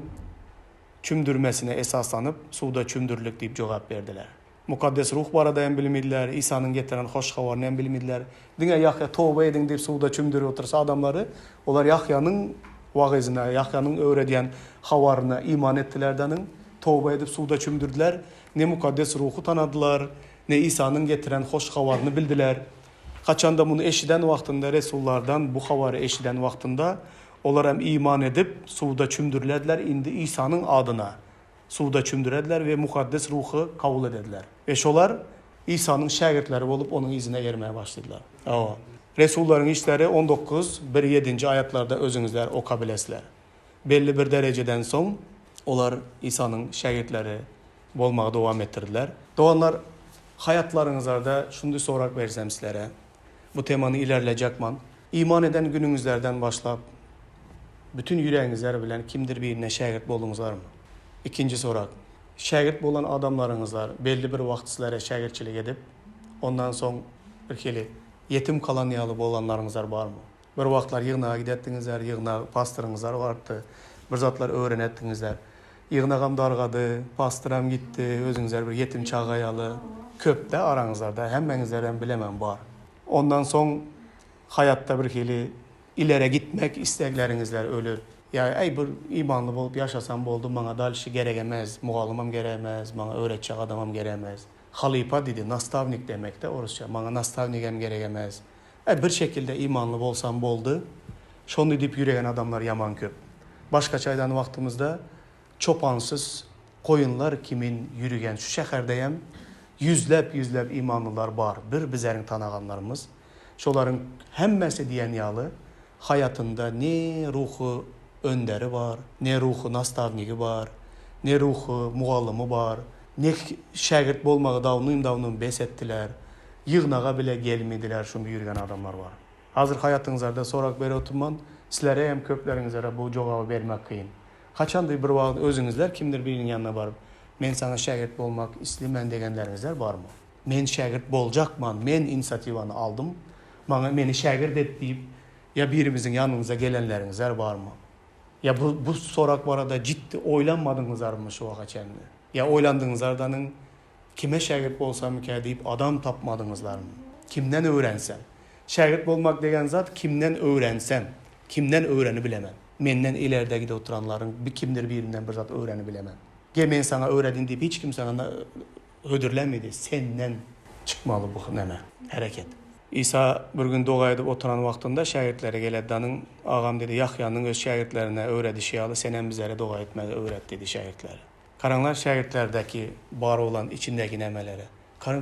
çümdürmesine esaslanyp suwda çümdürildik diýip jogap berdiler. Mukaddes Ruh barada hem bilmediler, Isanyň getiren hoş habaryny hem bilmediler. Diňe Ýahýa toba ediň diýip suwda çümdürip otursa adamlary, olar Ýahýanyň wagyzyna, Ýahýanyň öwredýän habaryna iman etdiler-de, toba edip suwda çümdürdiler. Ne Mukaddes Ruhy tanadylar, ne Isanyň getiren hoş habaryny bildiler. Haçanda muny eşiden wagtynda, resullardan bu habary eşiden wagtynda, olar hem iman edip, suwda çümdürilediler, indi Isanyň adyna suwda çümdürediler we Mukaddes Ruhy kabul edediler. We şolar Isanyň şägirtleri bolup, Onuň yzyna ermäge başladylar. Hawa. Resullaryň işleri 19, bir ýedinji aýatlarda özüňizler okabilesizler. Belli bir derejeden soň, olar Isanyň şägirtleri bolmagy dowam etdirdiler. Doganlar, haýatlaryňyzlarda şundy sorag bersem sizlere, bu temany ilerlejekman. Iman eden günüňizlerden başlap, bütin ýüregiňizler bilen kimdir birine şägirt bolduňyzlarmy? Ikinji sorag. Şägirt bolan adamlaryňyzlar belli bir wagt sizlere şägirtçilik edip, ondan soň birhili ýetim kalan ýaly bolanlaryňyzlar barmy? Bir wagtlar ýygnaga gidetdiňizler, ýygnak pastoryňyzlar bardy, bir zatlar öwrenetdiňizler. Ýygnagam dargady, pastyram gitdi, özüňizler bir ýetim çaga ýaly. Köp-dä araňyzlarda, hemmäňizlerem bilemem bar. Ondan soň haýatda birhili ileri gitmek islegleriňizler ölüp, ýa äý bir imanly bolup ýaşasam boldy, maňa dalşi gerek emez, mugallymam gerek emez, maňa öwretjek adamam gerek emez. Halypa diýdi, nastawnik demek-de orusça, maňa nastawnigem gerek emez. Äý bir şekilde imanly bolsam boldy, şony diýip ýüregen adamlar ýaman köp. Başgaça aýdan wagtymyzda çopansyz goýunlar kimin ýürügen şu şäherdeýem ýüzläp-ýüzläp imanlylar bar, bir bizäriň tanaganlarymyz. Şolaryň hemmesi diýen ýaly haýatynda ne ruhy önderi bar, ne ruhy nastawnigi bar, ne ruhy mugallymy bar, ne şägirt bolmagy dawnym-dawnym bes etdiler, ýygnaga bile gelmediler şunda ýürgen adamlar bar. Hazir haýatyňyzlarda sorag berip oturman, sizlere hem köpleriňizlere bu jogaby bermek kyn. Haçandy bir wagt özüňizler kimdir biriniň ýanyna baryp, men saňa şägirt bolmak islemen degenleriňizler barmy? Men şägirt boljakman, men inisiatiwany aldym, maňa meni şägirt et diýip, ýa birimiziň ýanymyza gelenleriňizler barmy? Ýa bu bu sorag barada jitdi oýlanmadyňyzarmy şu waka çenli? Ýa oýlandyňyzardanyň kime şägirt bolsamyka diýip adam tapmadyňyzlarmy? Kimden öwrensem? Şägirt bolmak degen zat kimden öwrensem, kimden öwrenibilemen? Menden ilerde gide oturanlaryň bir kimdir birinden bir zat öwrenibilemen. Gel men saňa öwredin diýip hiç kim saňa hödürlemedi, senden çykmaly bu neme, hereket. Isa bir gün doga edip oturan wagtynda şägirtleri geledi danyň, Agam diýdi, Ýahýanyň öz şägirtlerine öwredişi ýaly senem bizlere doga etmegi öwret diýdi şägirtlere. Garaňlar şägirtlerdäki bar bolan içindäki nemelere.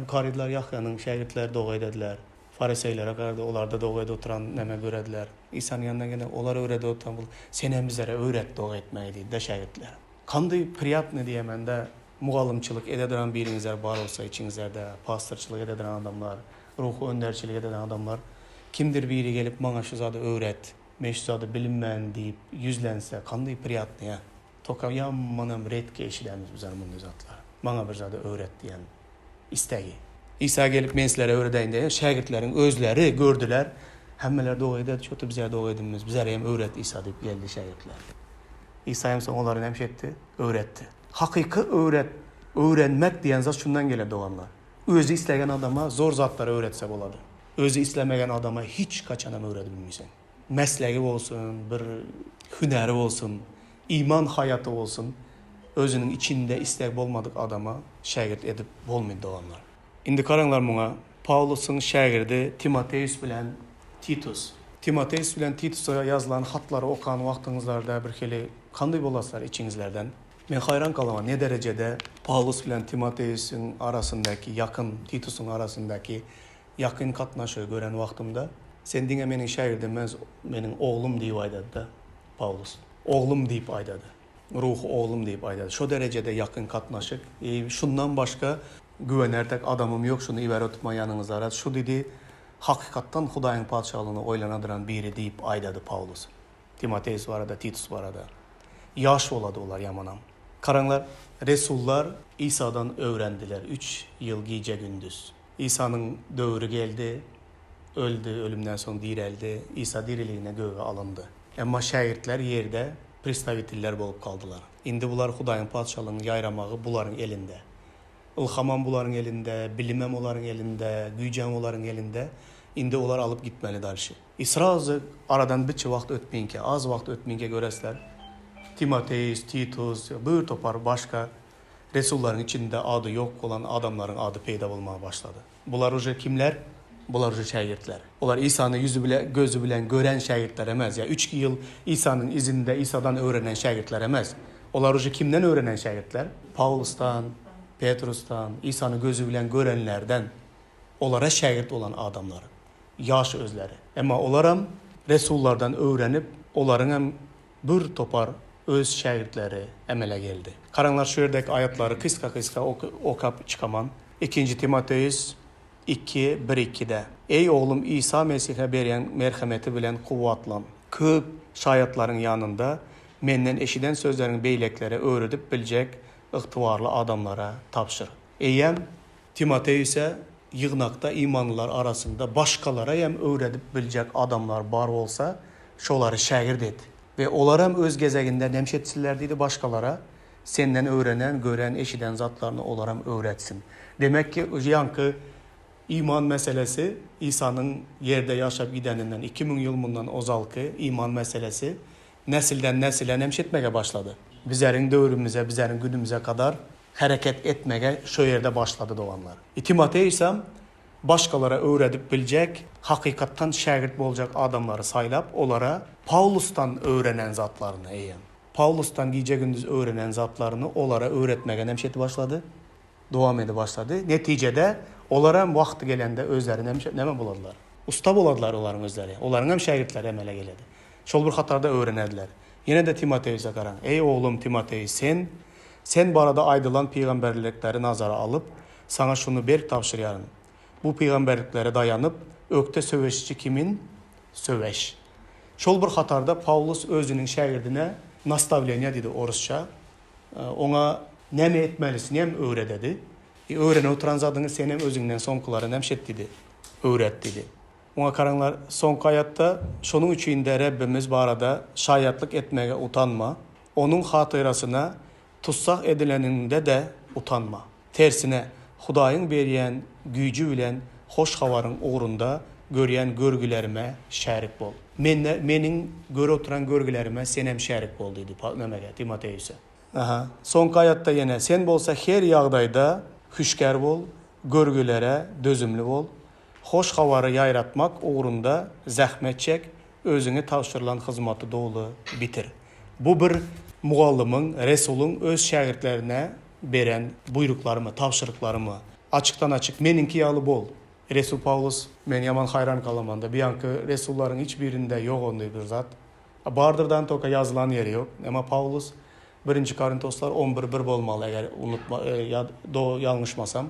Karydylar Ýahýanyň şägirtleri doga edediler. Fariseýlere garady, olarda doga edip oturan neme görediler. Isanyň ýanyna gelende olar öwredip oturan bul, senem bizlere öwret doga etmegi diýdi-de şägirtler. Kandy priýatny diýemende mugallymçylyk ededuran biriňizler bar bolsa içiňizlerde pastorçylyk ededuran adamlar, ruhy önderçilik ededuran adamlar kimdir biri gelip maňa şu zady öwret, men şu zady bilinmän diýip ýüzlense kandy priýatnyýa. Toka ýamanam redki eşidämiz bizler munday zatlar. Maňa bir zady öwret diýen istegi. Isa gelip men sizlere öwredeýin diýen şägirtleriň özleri gördüler. Hemmeler doga ederdi, çoto bizä doga edinmiz, bizlere hem öwret Isa diýip geldi şägirtler. Isa hem soň olary näme etdi? Öwretdi. Hakyky öwret, öwrenmek diýen zat şundan geler doganlar. Özi islegen adama zor zatlary öwretse bolady. Özi islemegen adama hiç haçanam öwredip bilmeýseň. Meslegi bolsun, bir hünäri bolsun, iman haýaty bolsun, özüniň içinde isleg bolmadyk adama şägirt edip bolmaýdy doganlar. Indi garaňlar muňa, Pawlusyň şägirdi Timoteus bilen Titus. Timoteus bilen Titusa ýazylan hatlary okan wagtyňyzlarda birhili kandy bolaslar içiňizlerden. Men haýran galaman ne derejede Pawlus bilen Timoteusyň arasyndaky ýakyn, Titusyň arasyndaky ýakyn gatnaşygy gören wagtymda, Sen diňe meniň şägirdim emes, meniň oglum diýip aýdady-da Pawlus. Oglum diýip aýdady. Ruhy oglum diýip aýdady. Şo derejede ýakyn gatnaşyk. I şundan başga güwenertek adamym ýok, şuny iberip oturma ýanyňyzlara. Şu diýdi, hakykatdan Hudaýyň Patyşalygyny oýlanadyran biri diýip aýdady Pawlus. Timoteus barada, Titus barada. Ýaş bolady olar ýamanam. Garaňlar, resullar Isadan öwrendiler üç ýyl gije-gündiz. Isanyň döwri geldi, öldi, ölümden soň direldi, Isa diriligine göge alyndy. Emma şägirtler ýerde prestawitiller bolup galdylar. Indi bular Hudaýyň Patyşalygynyň ýaýramagy bularyň elinde. Ylhamam bularyň elinde, bilimem olaryň elinde, güýjem olaryň elinde. Indi olar alyp gitmeli dalşy. I srazy aradan biçe wagt ötminkä, az wagt ötminkä göresler, Timoteus, Titus, bir topar başga Resullaryň içinde ady ýok bolan adamlaryň ady peýda bolmaga başlady. Bular uje kimler? Bular uje şägirtler. Olar Isany ýüzi bile, gözi bilen gören şägirtler emes, ýa üç ýyl Isanyň izinde Isadan öwrenen şägirtler emes. Olar uje kimden öwrenen şägirtler? Pawlusdan, Petrusdan, Isany gözi bilen görenlerden olara şägirt bolan adamlar. Ýaş özleri. Emma olaram resullardan öwrenip, olaryň hem Bir topar öz şägirtleri emele geldi. Garaňlar şu ýerdäki aýatlary gysga-gysga okap çykaman. Ikinji Timoteus iki, bir ikide, Eý oglum Isa Mesihe berýän merhemeti bilen kuwwatlan. Köp şaýatlaryň ýanynda menden eşiden sözleriňi beýlekilere öwredip biljek ygtybarly adamlara tabşyr. Eýýäm Timoteuse ýygnakda imanlylar arasynda başgalara hem öwredip biljek adamlar bar bolsa, şolary şägirt et we olar hem öz gezeginde nemş etsinler diýdi başgalara. Senden öwrenen, gören, eşiden zatlaryny olaram öwretsin. Demek ki, ýaňky iman meselesi Isanyň ýerde ýaşap gideninden 2000 ýyl mundan ozalky iman meselesi nesilden nesile nemşetmege başlady. Bizeriň döwrümize, bizeriň günümize kadar hereket etmege şo ýerde başlady doganlar. I Timoteusam başgalara öwredip biljek, hakykatdan şägirt boljak adamlary saýlap, olara Pawlusdan öwrenen zatlaryny eýýäm, Pawlusdan gije-gündiz öwrenen zatlaryny olara öwretmege nemşeti başlady, dowam edip başlady. Netijede, olaram wagty gelende özleri näme boladylar? Usta boladylar olaryň özleri. Olaryň hem şägirtleri emele geledi. Şol bir hatarda öwrenerdiler. Ýene-de Timoteuse garaň. Eý, oglum Timoteý, sen, sen barada aýdylan pygamberlikleri nazara alyp, saňa şuny berk tabşyrýaryn. Bu pygamberliklere daýanyp, ökde söweşiji kimin söweş. Şol bir hatarda Pawlus özüniň şägirdine nastawleniýa diýdi orusça. Oňa näme etmelisini hem öwrededi. Öwrenip oturan zadyňy sen hem özüňden soňkulara näme şet diýdi, öwret diýdi. Oňa garaňlar, soňky aýatda, Şonuň üçin-de Rebbimiz barada şaýatlyk etmäge utanma, Onuň hatyrasyna tussag edileniňde-de utanma. Tersine, Hudaýyň berýän güýji bilen Hoş Habaryň ugrunda görýän görgülerime şärik bol. Mende, meniň görüp oturan görgülerime senem şärik bol diýdi Nämege, Timoteuse. Aha, soňky aýatda ýene, Sen bolsa her ýagdaýda hüşgär bol, görgülere dözümli bol, Hoş Habary ýaýratmak ugrunda zähmet çek, özüňe tabşyrylan hyzmaty doly bitir. Bu bir mugallymyň, resulyň öz şägirtlerine beren buýruklarymy, tabşyryklarymy? Açykdan-açyk, Meniňki ýaly bol. Resul Pawlus, Men ýaman haýran galamanda, biýanky resullaryň hiç birinde ýok onday bir zat. Bardyrdan toka ýazylan ýeri ýok. Emma Pawlus, Birinji Korintoslar on bir bir bolmaly, eger unutma, ýa do ýalňyşmasam.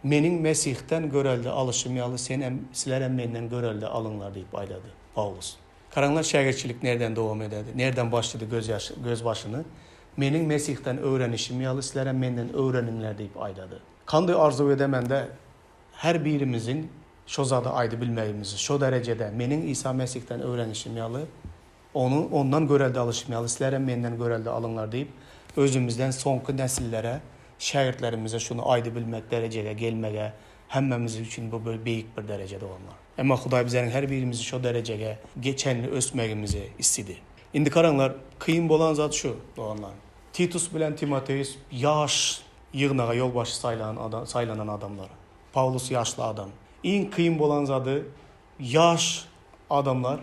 Meniň Mesihden görelde alyşym ýaly senem, sizlerem menden görelde alyňlar diýip aýdady Pawlus. Garaňlar şägirtçilik nerden dowam ededi, nerden başlady göz ýaş, göz başyny. Meniň Mesihden öwrenişim ýaly sizlerem menden öwreniňler diýip aýdady. Kandy arzuw edemende her birimiziň şo zady aýdy bilmegimizi, şo derejede meniň Isa Mesihden öwrenişim ýaly, Ony ondan görelde alyşym ýaly sizlerem menden görelde alyňlar diýip, özümizden soňky nesillere, şägirtlerimize şuny aýdy bilmek derejege gelmege hemmämiz üçin bu bir beýik bir dereje doganlar. Emma Hudaý bizleriň her birimizi şo derejege çenli ösmegimizi istidi. Indi garaňlar, kyn bolan zat şu, doganlar. Titus bilen Timoteus ýaş ýygnaga ýolbaşçy saýlanan adamlar. Pawlus ýaşly adam. Iň kyn bolan zady ýaş adamlar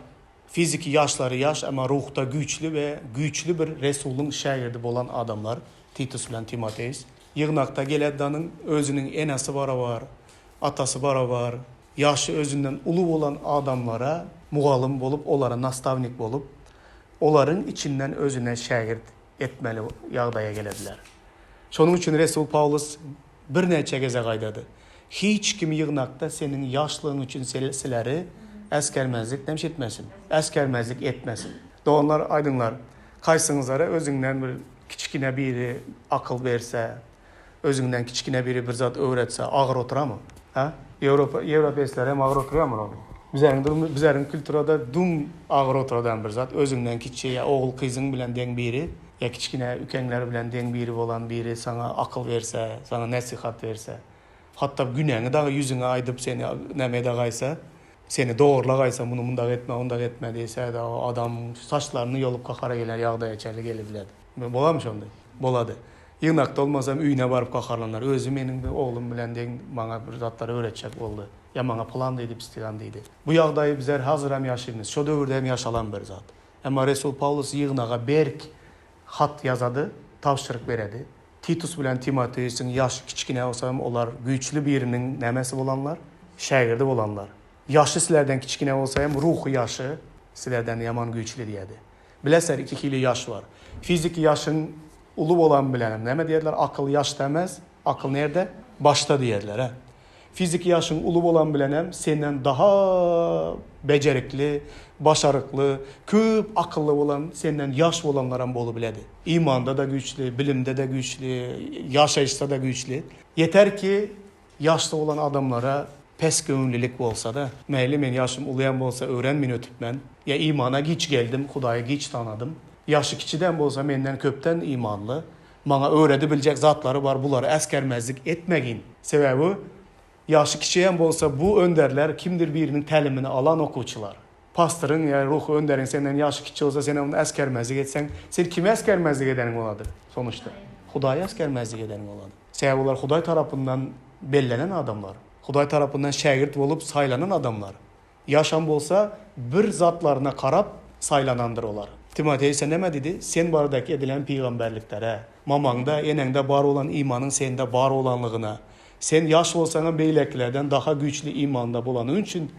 Fiziki ýaşlary ýaş, emma ruhda güýçli we güýçli bir resulyň şägirdi bolan adamlar, Titus bilen Timoteus. Ýygnakda Geleddanyň özüniň enesi barabar, atasy barabar, ýaşy özünden uly bolan adamlara mugallym bolup, olara nastawnik bolup, olaryň içinden özüne şägirt etmeli ýagdaýa gelediler. Şonuň üçin resul Pawlus birnäçe gezek aýdady, Hiç kim ýygnakda seniň ýaşlygyň üçin sileri äsgermezlik näme etmesin? Äsgermezlik etmesin. Doganlar, aýdyňlar, kaýsyňyzlara özüňden bir kiçgine biri akyl berse, özüňden kiçgine biri bir zat öwretse, agyr oturamy? Hä? Ýewropa, ýewropeýsler hem agyr oturýarmy ol? Bizäriň durumy, bizäriň kulturada dum agyr oturadan bir zat. Özüňden kiçi ýa ogul-gyzyň bilen deň biri, ýa kiçgine ükeňler bilen deň biri bolan biri saňa akyl berse, saňa nesihat berse, hatda günäňi dagy ýüzüňe aýdyp seni näme edagaýsa, seni dogrulagaýsa, muny mundak etme, ondak etme diýse, dagy adam saçlaryny ýolup gahara geler ýagdaýa çenli gelibiledi. Bolarmy şonda? Bolady. Ýygnakda bolmasam öýüne baryp gaharlanar. Özi meniň bir oglum bilen deň maňa bir zatlar öwretjek boldy. Ýa maňa pylan diýdi, pistigan diýdi. Bu ýagdaýy bizler hazir hem ýaşaýmyz. Şo döwürde hem ýaşalan bir zat. Emma resul Pawlus ýygnaga berk hat ýazady, tabşyryk beredi. Titus bilen Timoteusyň ýaşy kiçgine bolsa hem olar güýçli biriniň nämesi bolanlar? Şägirdi bolanlar. Ýaşy sizlerden kiçgine bolsa hem ruhy ýaşy sizlerden ýaman güýçli diýedi. Bilesler iki hili ýaş bar. Fiziki ýaşyň uly bolan bilenem näme diýerler akyl ýaşda emes, akyl nerde? Başda diýerler hä. Fiziki ýaşyň uly bolan bilenem senden daha bejerikli, başarykly, köp akylly bolan senden ýaş bolanlaram bolubiledi. Imanda-da güýçli, bilimde-de güýçli, ýaşaýyşda-da güýçli. Ýeter ki Ýaşda bolan adamlara pes göwünlilik bolsada, mäli men ýaşym ulyam bolsa öwren men ötüpmen, ýa imana giç geldim, Hudaýy giç tanadym. Ýaşy kiçidem bolsa menden köpden imanly. Maňa öwredibiljek zatlary bar, bulary äsgermezlik etmegin. Sebäbi ýaşy kiçi hem bolsa bu önderler kimdir biriniň tälimini alan okuwçylar. Pastoryň ýa ruhy önderiň senden ýaşy kiçi bolsa sen ony äsgermezlik etseň, sen kimi äsgermezlik edeniň bolady sonuçda? Hudaýy äsgermezlik edeniň bolady. Sebäbi olar Hudaý tarapyndan bellenen adamlar. Hudaý tarapyndan şägirt bolup saýlanan adamlar. Ýaşam bolsa bir zatlaryna karap saýlanandyr olar. Timoteýse näme diýdi? Sen baradaky edilen pygamberliklere, mamaňda, eneňde bar bolan imanyň sende bar bolanlygyna, sen ýaş bolsaňam beýlekilerden daha güýçli imanda bolanyň üçin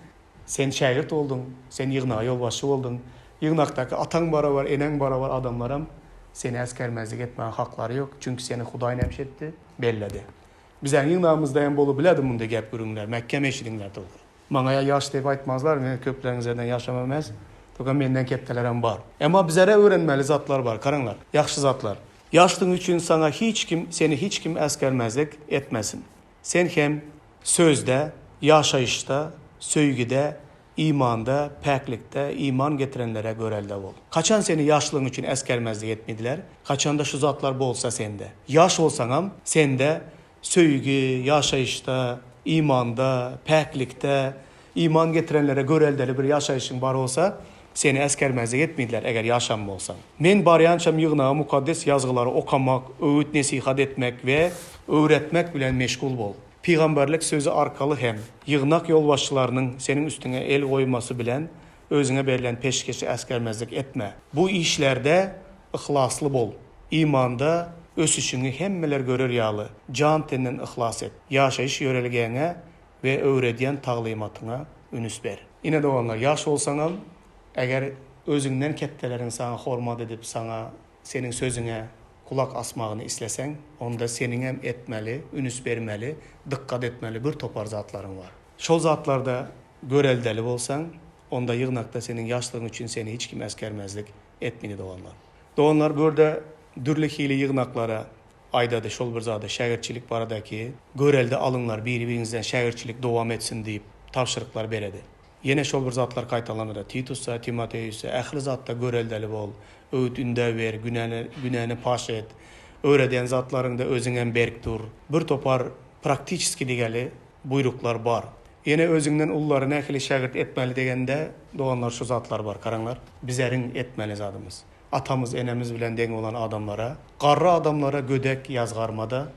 sen şägirt bolduň, sen ýygnaga ýolbaşçy bolduň. Ýygnakdaky ataň barabar, eneň barabar adamlaram seni äsgermezlik etmäge haklary ýok, çünki seni Hudaý näme etdi? Belledi. Bizäň ýygnagymyzda hem bolubiledi munday gep-gürrüňler, mäkäm eşidiňler dogry. Maňa ýa ýaş diýip aýtmazlar, men köpleriňizden ýaşam emes, toka menden ketdelerem bar. Emma bizere öwrenmeli zatlar bar, garaňlar, ýagşy zatlar. Ýaşdygyň üçin saňa hiç kim, seni hiç kim äsgermezlik etmesin. Sen hem sözde, ýaşaýyşda, söýgüde, imanda, päklikde iman getirenlere görelde bol. Haçan seni ýaşlygyň üçin äsgermezlik etmediler? Haçanda şu zatlar bolsa sende. Ýaş bolsaňam, sende söýgi, ýaşaýyşda, imanda, päklikde, iman getirenlere göreldeli bir ýaşaýşyň bar bolsa, seni äsgermezlik etmediler, eger ýaşam bolsaň. Men barýançam ýygnaga Mukaddes Ýazgylary okamak, öwüt-nesihat etmek we öwretmek bilen meşgul bol. Pygamberlik sözi arkaly hem, ýygnak ýolbaşçylarynyň seniň üstüňe el goýmasy bilen özüňe berlen peşgeşi äsgermezlik etme. Bu işlerde yhlasly bol. Imanda ösüşiňi hemmeler görer ýaly, jan-tenden yhlas et. Ýaşaýyş ýörelgäňe we öwredýän taglymatyňa ünüs ber. Ine doganlar, ýaş bolsaňam, eger özüňden ketdeleriň saňa hormat edip, saňa Seniň sözüňe gulak asmagyny isleseň, onda seniňem etmeli, ünüs bermeli, dykgat etmeli bir topar zatlaryň bar. Şol zatlarda göreldeli bolsaň, onda ýygnakda seniň ýaşlygyň üçin seni hiç kim äsgermezlik etmidi doganlar. Doganlar bu ýerde dürli hili ýygnaklara aýdady şol bir zady şägirtçilik baradaky görelde alyňlar biri-biriňizden şägirtçilik dowam etsin diýip tabşyryklar beredi. Ýene şol bir zatlar gaýtalanada, Titusa, Timoteýusa, ähli zatda göreldeli bol, öwüt-ündew ber, günäni, günäni paş et, öwredýän zatlaryňda özüňem berk dur. Bir topar praktiçeskiý diýeli buýruklar bar. Ýene özüňden ululary nähili şägirt etmeli degende, doganlar şu zatlar bar, garaňlar, bizeriň etmeli zadymyz. Atamyz, enemiz bilen deň bolan adamlara, garry adamlara gödek ýazgarma-da,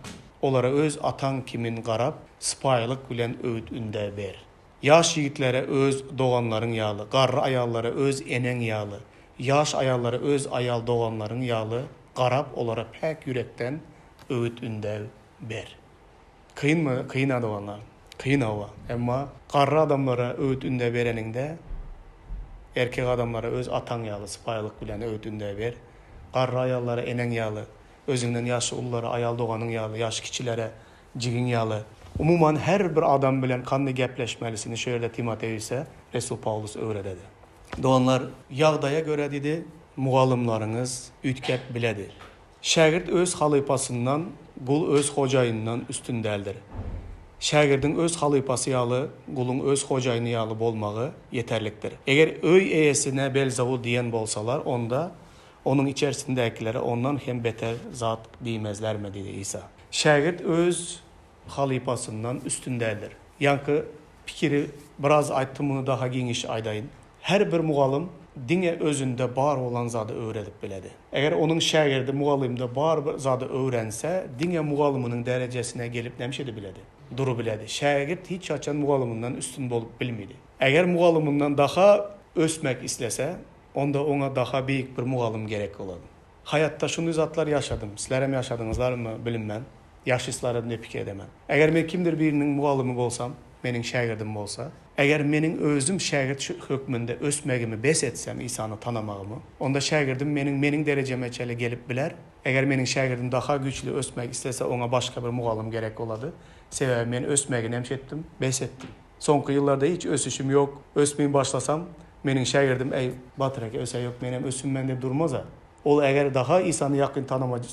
olara öz ataň kimin garap, sypaýylyk bilen öwüt-ündew ber. Ýaş ýigitlere öz doganlaryň ýaly, garry aýallara öz eneň ýaly, ýaş aýallara öz aýal doganlaryň ýaly garap, olara päk ýürekden öwüt-ündew ber. Kynmy? Kyn-a doganlar. Kyn hawa. Emma garry adamlara öwüt-ündew bereniňde, erkek adamlara öz ataň ýaly sypaýylyk bilen öwüt-ündew ber. Garry aýallara eneň ýaly, özüňden ýaşy ululara aýal doganyň ýaly, ýaşy kiçilere Jigiň ýaly. Umuman her bir adam bilen kandy gepleşmelisini şu ýerde Timoteuse Resul Pawlus öwrededi. Doganlar, ýagdaýa görä diýdi, mugallymlaryňyz üýtgäp biledi. Şägirt öz halypasyndan, gul öz hojaýynyndan üstün däldir. Şägirdiň öz halypasy ýaly, guluň öz hojaýyny ýaly bolmagy ýeterlikdir. Eger öý eýesine Belzewul diýen bolsalar, onda onuň içerisindäkilere ondan hem beter zat diýmezlermi? diýdi Isa. Şägirt öz halypasyndan üstün däldir. Ýaňky pikiri biraz aýtdym muny daha giňiş aýdaýyn. Her bir mugallym diňe özünde bar bolan zady öwredip biledi. Eger onuň şägirdi mugallymda bar bir zady öwrense diňe mugallymynyň derejesine gelip näme edip biledi? Durubiledi. Şägirt hiç haçan mugallymyndan üstün bolup bilmedi. Eger mugallymyndan daha ösmek islese onda oňa daha beýik bir mugallym gerek bolady. Haýatda şunday zatlar ýaşadym. Sizlerem ýaşadyňyzlarmy bilinmän. Ýaşyslaram diýip pikir edemen. Eger men kimdir biriniň mugallymy bolsam, meniň şägirdim bolsa, eger meniň özüm şägirt hökmünde ösmegimi bes etsem, Isany tanamagymy, onda şägirdim meniň meniň derejeme çenli gelip biler. Eger meniň şägirdim daha güýçli ösmek islese, oňa başga bir mugallym gerek bolady. Sebäbi men ösmeginem şetdim, bes etdim. Soňky ýyllarda hiç ösüşim ýok. Ösmeýin başlasam, meniň şägirdim, Äý, Batyr eke, öse ýok, menem ösünmen diýip durmaz-a. Ol eger daha Isany ýakyn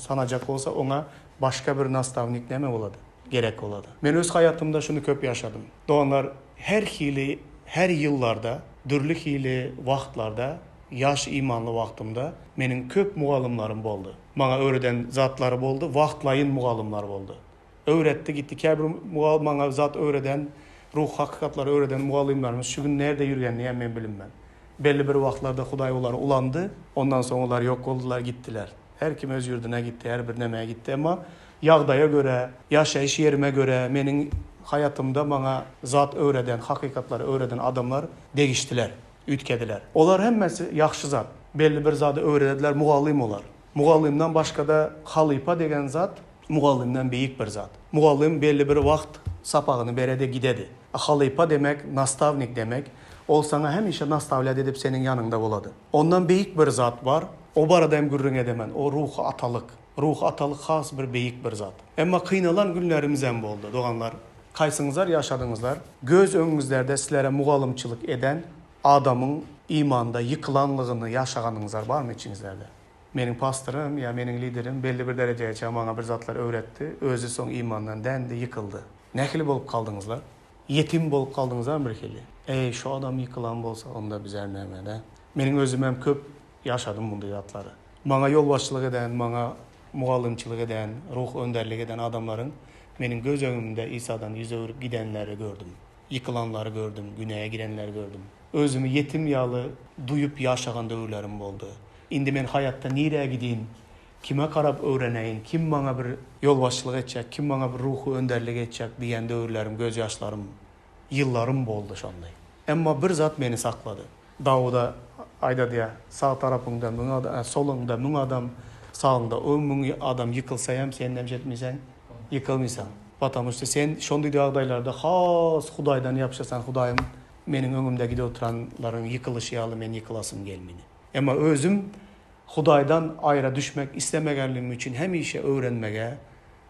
tanajak bolsa, oňa başga bir nastawnik näme bolady? Gerek bolady. Men öz haýatymda şuny köp ýaşadym. Doganlar, her hili, her ýyllarda, dürli hili wagtlarda. Ýaş imanly wagtymda meniň köp mugallymlarym boldy. Maňa öwreden zatlary boldy, wagtlaýyn mugallymlar boldy. Öwretdi gitdi. Käbir maňa zat öwreden, ruhy hakykatlary öwreden mugallymlarymyz şu gün nirde ýürgenini hem men bilinmen. Belli bir wagtlarda Hudaý olary ulandy, ondan soň olar ýok boldular, gitdiler. Her kim öz ýurduna gitdi, her bir nämä gitdi. Emma ýagdaýa görä, ýaşaýyş ýerime görä meniň haýatymda maňa zat öwreden, hakykatlary öwreden adamlar degişdiler, üýtgediler. Olar hemmesi ýagşy zat. Belli bir zady öwredediler, mugallym olar. Mugallymdan başga-da halypa degen zat mugallymdan beýik bir zat. Mugallym belli bir wagt sapagyny beredi, gidedi. A halypa demek nastawnik demek, ol saňa hemişe nastawlýat edip seniň ýanyňda bolady. Ondan beýik bir zat bar, o barada hem gürrüň edemen, o ruhy atalyk. Ruhy atalyk has bir beýik bir zat. Emma kynalan günlerimizem boldy, doganlar. Kaýsyňyzlar ýaşadyňyzlar, göz öňüňizlerde sizlere mugallymçylyk eden adamyň imanda ýykylanlygyny ýaşaganyňyzlar barmy içiňizlerde? Meniň pastorym ýa meniň liderim belli bir derejäçe maňa bir zatlar öwretdi, özi soň imandan dändi, ýykyldy. Nähili bolup galdyňyzlar? Ýetim bolup galdyňyzlarmy bir hili? Eý, şu adam ýykylan bolsa, onda bizler näme-dä? Meniň özümem köp ýaşadym munday zatlary. Maňa ýolbaşçylyk eden, maňa mugallymçylyk eden, ruhy önderlik eden adamlaryň meniň göz öňümde Isadan ýüz öwrüp gidenleri gördüm. Ýykylanlary gördüm, günäýe girenleri gördüm. Özümi ýetim ýaly duýup ýaşagan döwürlerim boldy. Indi men haýatda nirä gidiýin, kime garap öwreneýin, kim maňa bir ýolbaşçylyk etjek, kim maňa bir ruhy önderlik etjek diýen döwürlerim, gözýaşlarym, ýyllarym boldy şonda. Emma bir zat meni saklady. Dawuda aýdadýar, Sag tarapyňda müň adam, soluňda müň adam, sagyňda on müň adam ýykylsa hem sen näme etmeýseň? Ýykylmaýsaň. Потому что sen şonday ýagdaýlarda has Hudaýdan ýapyşasaň, Hudaýym meniň öňümde gidip oturanlaryň ýykylyşy ýaly men ýykylasym gelmini. Emma özüm Hudaýdan aýra düşmek islemegenligim üçin hemişe öwrenmege,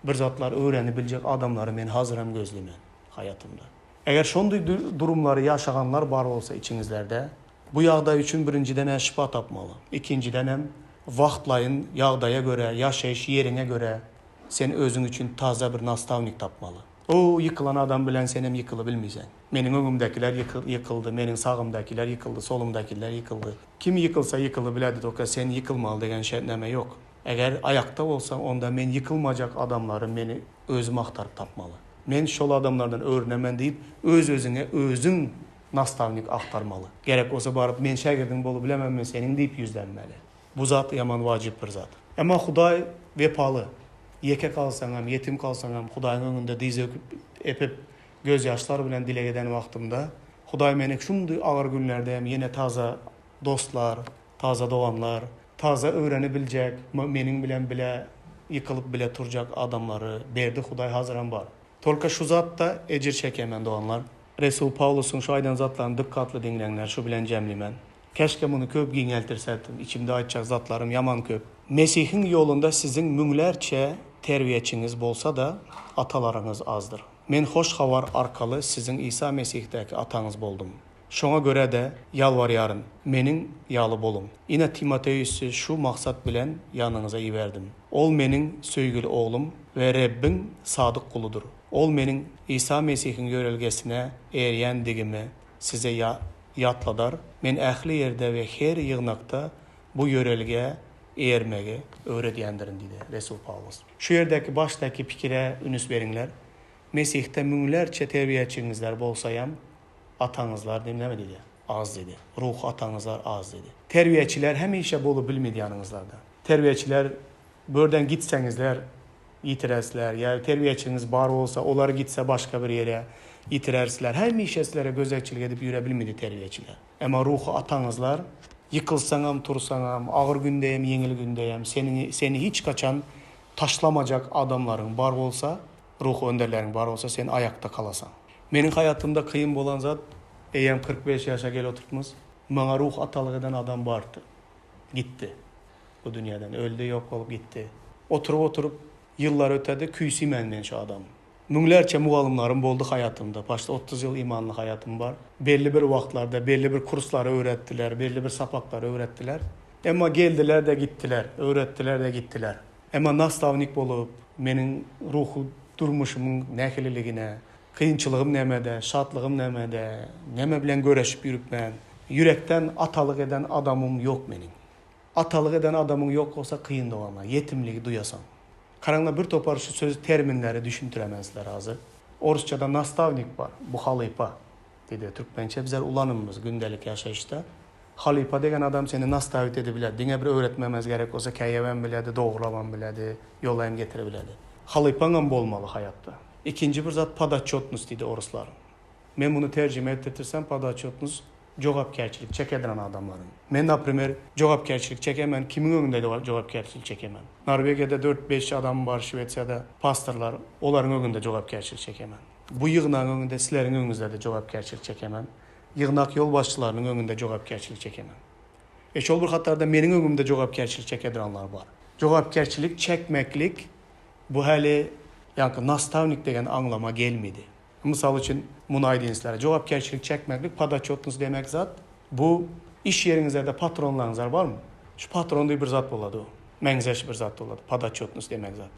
bir zatlar öwrenibiljek adamlary men hazyrem gözlemen haýatymda. Eger şonday durumlary ýaşaganlar bar bolsa içiňizlerde, bu ýagdaý üçin birinjiden-ä şypa tapmaly. Ikinjidenem wagtlaýyn ýagdaýa görä, ýaşaýyş ýeriňe görä sen özüň üçin taza bir nastawnik tapmaly. O ýykylan adam bilen senem ýykylybilmeýseň. Meniň öňümdäkiler ýykyldy, meniň sagymdakiler ýykyldy, solumdakiler ýykyldy. Kim ýykylsa ýykylybiledi toka sen ýykylmaly degen şertname ýok. Eger aýakda bolsaň onda men ýykylmajak adamlary meni özüm agtaryp tapmaly. Men şol adamlardan öwrenemen diýip öz-özüňe özüň nastawnik agtarmaly. Gerek bolsa baryp men şägirdiň bolubilemem men seniň diýip ýüzlenmeli. Bu zat ýaman wajyp bir zat. Emma Hudaý wepaly. Ýeke galsaňam, ýetim galsaňam, Hudaýyň öňünde dyz epip, gözýaşlar bilen dileg eden wagtymda, Hudaý meni şundy agyr günlerde hem ýene taza dostlar, taza doganlar, taza öwrenibiljek, meniň bilen bile ýykylyp bile turjak adamlary berdi Hudaý hazyram bar. Tolka şu zatda ejir çekemen doganlar. Resul Pawlusyň şu aýdan zatlaryny dykgatly diňleňler, şu bilen jemlimen. Käşgä muny köp giňeltirsädim, içimde aýtjak zatlarym ýaman köp. Mesihiň ýolunda siziň müňlerçe terbiýeçiňiz bolsa-da, atalaryňyz azdyr. Men Hoş Habar arkaly siziň Isa Mesihdäki ataňyz boldum. Şoňa görä-de, ýalbarýaryn, meniň ýaly boluň. Ine, Timoteusy şu maksat bilen ýanyňyza iberdim. Ol meniň söýgüli oglum we Rebbiň sadyk guludyr. Ol meniň Isa Mesihiň ýörelgesine eýerýändigimi size ýatladar. Men ähli ýerde we her ýygnakda bu ýörelgä eýermegi öwredýändirin diýdi resul Pawlus. Şu ýerdäki başdaky pikire ünüs beriňler. Mesihde müňlerçe terbiýeçiňizler bolsaýam, ataňyzlar diýip näme diýdi? Az diýdi. Ruhy ataňyzlar az diýdi. Terbiýeçiler hemişe bolubilmedi ýanyňyzlarda. Terbiýeçiler börden gitseňizler ýitirersler ýa terbiýeçiňiz bar bolsa olar gitse başga bir ýere ýitirersler. Hemişe sizlere gözegçilik edip ýüre bilmedi terbiýeçiler. Emma ruhy ataňyzlar ýykylsaňam tursaňam, agyr gündeýem ýeňil gündeýem seniň seni hiç haçan taşlamajak adamlaryň bar bolsa, ruhy önderleriň bar bolsa sen aýakda kalasaň. Meniň haýatymda kyn bolan zat eýýäm 45 ýaşa gelip oturtmyz. Maňa ruhy atalyk eden adam bardy. Gitdi. Bu dünýäden öldi, ýok bolup gitdi. Oturyp-oturyp ýyllar ötedi, küýsimen men şu adamy. Müňlerçe mugallymlarym boldy haýatymda, paçti 30 ýyl imanly haýatym bar. Belli bir wagtlarda belli bir kurslary öwretdiler, belli bir sapaklary öwretdiler. Emma geldiler-de gitdiler, öwretdiler-de gitdiler. Emma nastawnik bolup, meniň ruhy durmuşymyň nähililigine, kynçylygym nämede, şatlygym nämede, näme bilen göreşip ýürüpmen. Ýürekden atalyk eden adamym ýok meniň. Atalyk eden adamyň ýok bolsa kyn doganlar, ýetimligi duýasaň. Garaňda bir topar şu söz terminleri düşüntiremen sizlere hazir. Orusçada nastawnik bar, bu halypa diýdi. Türkmençe bizler ulanymyz gündelik ýaşaýyşda. Halypa degen adam seni nastawit edibilýär. Diňe bir öwretmemez gerek bolsa käýewem bilýärdi, dogrulabam bilýärdi, ýola hem getirebilýärdi. Halypaňam bolmaly haýatda. Ikinji bir zat podoçýotnost diýdi oruslar. Men muny terjime etdirtirsem podoçýotnost jogapkärçilik çekediren adamlaryň. Men naprimer jogapkärçilik çekemen kimiň öňünde jogapkärçilik çekemen. Norwegiýada dört-beş adam bar Şwesiýada pastorlar olaryň öňünde jogapkärçilik çekemen. Bu ýygnagyň öňünde sizleriň öňüňizde-de jogapkärçilik çekemen. Ýygnak ýolbaşçylarynyň öňünde jogapkärçilik çekemen. E şol bir hatarda meniň öňümde jogapkärçilik çekediranlar bar. Jogapkärçilik çekmeklik bu häli ýaňky nastawnik degen aňlama gelmedi. Mysal üçin, muny aýdyn sizlere, jogapkärçilik çekmeklik, podoçetnost demek zat, bu iş ýeriňizlerde patronlaryňyzlar barmy? Şu patron diýip bir zat bolady o. Meňzeş bir zat bolady, podoçetnost demek zat.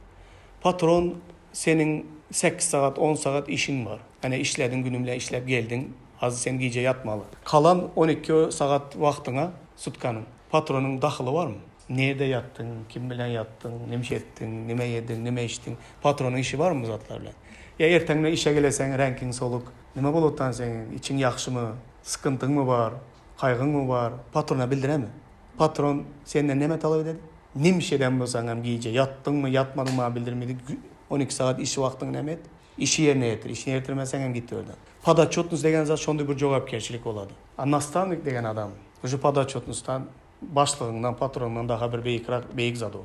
Patron seniň sekiz sagat, on sagat işiň bar. Ene işlediň günü bilen işläp geldiň, hazir sen gije ýatmaly. Kalan 12 sagat wagtyňa sutkanyň patronyň dahyly barmy? Nirde ýatdyň, kim bilen ýatdyň, nimş etdiň, nime ýediň, nime içdiň, patronyň işi barmy bu zatlar bilen? Ýa erteňine işe geleseň reňkiň soluk, nime bolupdan seň, içiň ýagşymy, sykyntyňmy bar, gaýgyňmy bar, patrona bildiremi? Patron senden neme talap ededi? Nimş eden bolsaňam gije ýatdyňmy, ýatmadyňmy maňa bildirmedi, 12 sagat iş wagtyňy neme et? Işi ýerine ýetir, işini ýetirmeseňem git örden. Podoçetnost degen zat şonda bir jogapkärçilik bolady. A nastawnik degen adam, uje podoçetnostdan Başlygyňdan, patronyňdan daha bir beýikrak, beýik zat o.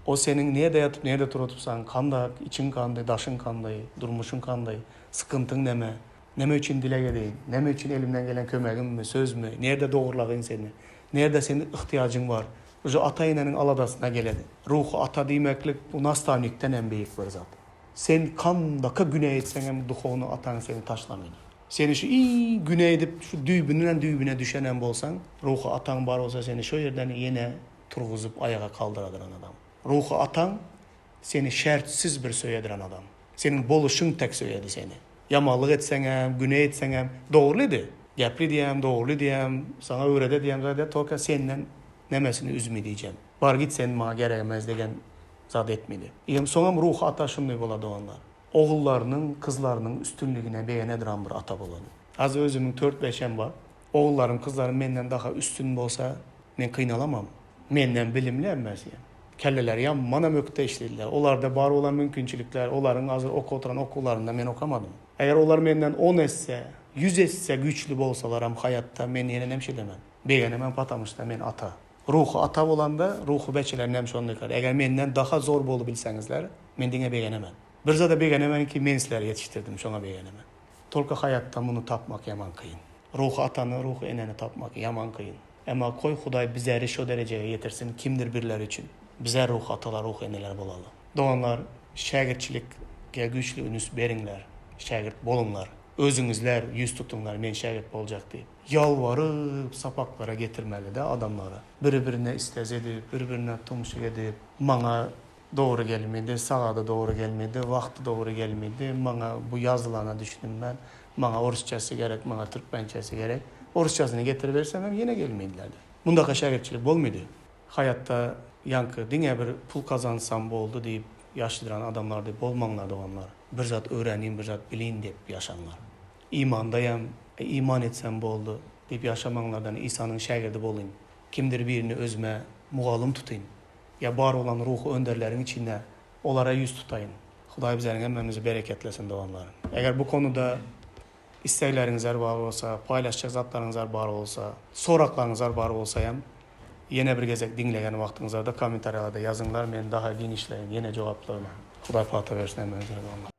O seniň nirde ýatyp, nirde turutypsaň, kandak, içiň kandy, daşyň kandy, durmuşyň kandy, sykyntyň neme, neme üçin dileg edeýin, neme üçin elimden gelen kömegimmi, sözmi, nirde dogrulagyn seni, nirde seniň yhtyýajyň bar. Uje ata-eneniň aladasyna geledi. Ruhy ata diýmeklik bu nastawnikden hem beýik bir zat. Sen kandaka günä etseňem duhowny ataň seni taşlamaýar. Seni şu iň güne edip şu düýbünden düýbüne düşenem bolsaň, ruhy ataň bar bolsa seni şo ýerden ýene turguzyp aýaga kaldyradyran adam. Ruhy ataň seni şertsiz bir söýediren adam. Seniň boluşyň tek söýedi seni. Ýamanlyk etseňem, güne etseňem dogruly edi. Gepli diýem, dogruly diýem, saňa öwrede diýem zat ýa tolka senden nemesini üzmi diýjem. Bar git sen maňa geregmez degen zat etmedi. Ýem soňam ruhy ata şunday bolady oganlar. Ogullarynyň, kyzlarynyň üstünligine begeneduran bir ata bolady. Hazir özümiň tört-beşem bar. Ogullarym, kyzlarym menden daha üstün bolsa, men kynalamam. Menden bilimli hemmesi. Kelleleri ýamanam ökde işlediler. Olarda bar bolan mümkinçilikler, olaryň hazir okup oturan okuwlarynda men okamadym. Eger olar menden on esse, ýüz esse güýçli bolsalaram haýatda men ýene nemşe edemen. Begenemem patamyşda men ata. Ruhy ata bolanda, ruhy beçeler nem şonda ýykar. Eger menden daha zor bolubilseňizler, men diňe begenemen. Bir zada begenemen ki, men sizleri ýetişdirdim, şoňa begenemen. Tolko haýatda muny tapmak ýaman kyn. Ruhy atany, ruhy eneni tapmak ýaman kyn. Emma koý Hudaý bizeri şo derejege ýetirsin, kimdir birleri üçin. Bizler ruhy atalar, ruhy eneler bolaly. Doganlar, şägirtçilikge güýçli ünüs beriňler. Şägirt boluňlar. Özüňizler ýüz tutuňlar, men şägirt boljak diýip. Ýalbaryp sapaklara getirmeli-dä adamlary. Biri-birine istez edip, bir-birine tumşuk edip, maňa dogry gelmedi, sagady dogry gelmedi, wagty dogry gelmedi, maňa bu ýazylana düşüninmän, maňa orusçasy gerek, maňa türkmençesi gerek. Orusçasyny getiribersem hem ýene gelmeýdiler-de. Mundaka şägirtçilik bolmady. Haýatda ýaňky diňe bir pul gazansam boldy diýip ýaşdyran adamlar diýip bolmaňlar doganlar. Bir zat öwrenin, bir zat bilin diýip ýaşaňlar. Imandaýam, iman etsem boldy diýip ýaşamaňlardan Isanyň şägirdi bolyn. Kimdir birini özüme mugallym tutyn. Ýa bar bolan ruhy önderleriň içinde olara ýüz tutaýyn. Hudaý bizleriň hemmämizi bereketlesin doganlar. Eger bu konuda islegleriňizler bar bolsa, paýlaşjak zatlaryňyzlar bar bolsa, soraklaryňyzlar bar bolsa hem ýene bir gezek diňlegen wagtyňyzlarda kommentariýalarda ýazyňlar men daha giňişleýin ýene jogaplaryn. Hudaý pata bersin hemmäňize doganlar.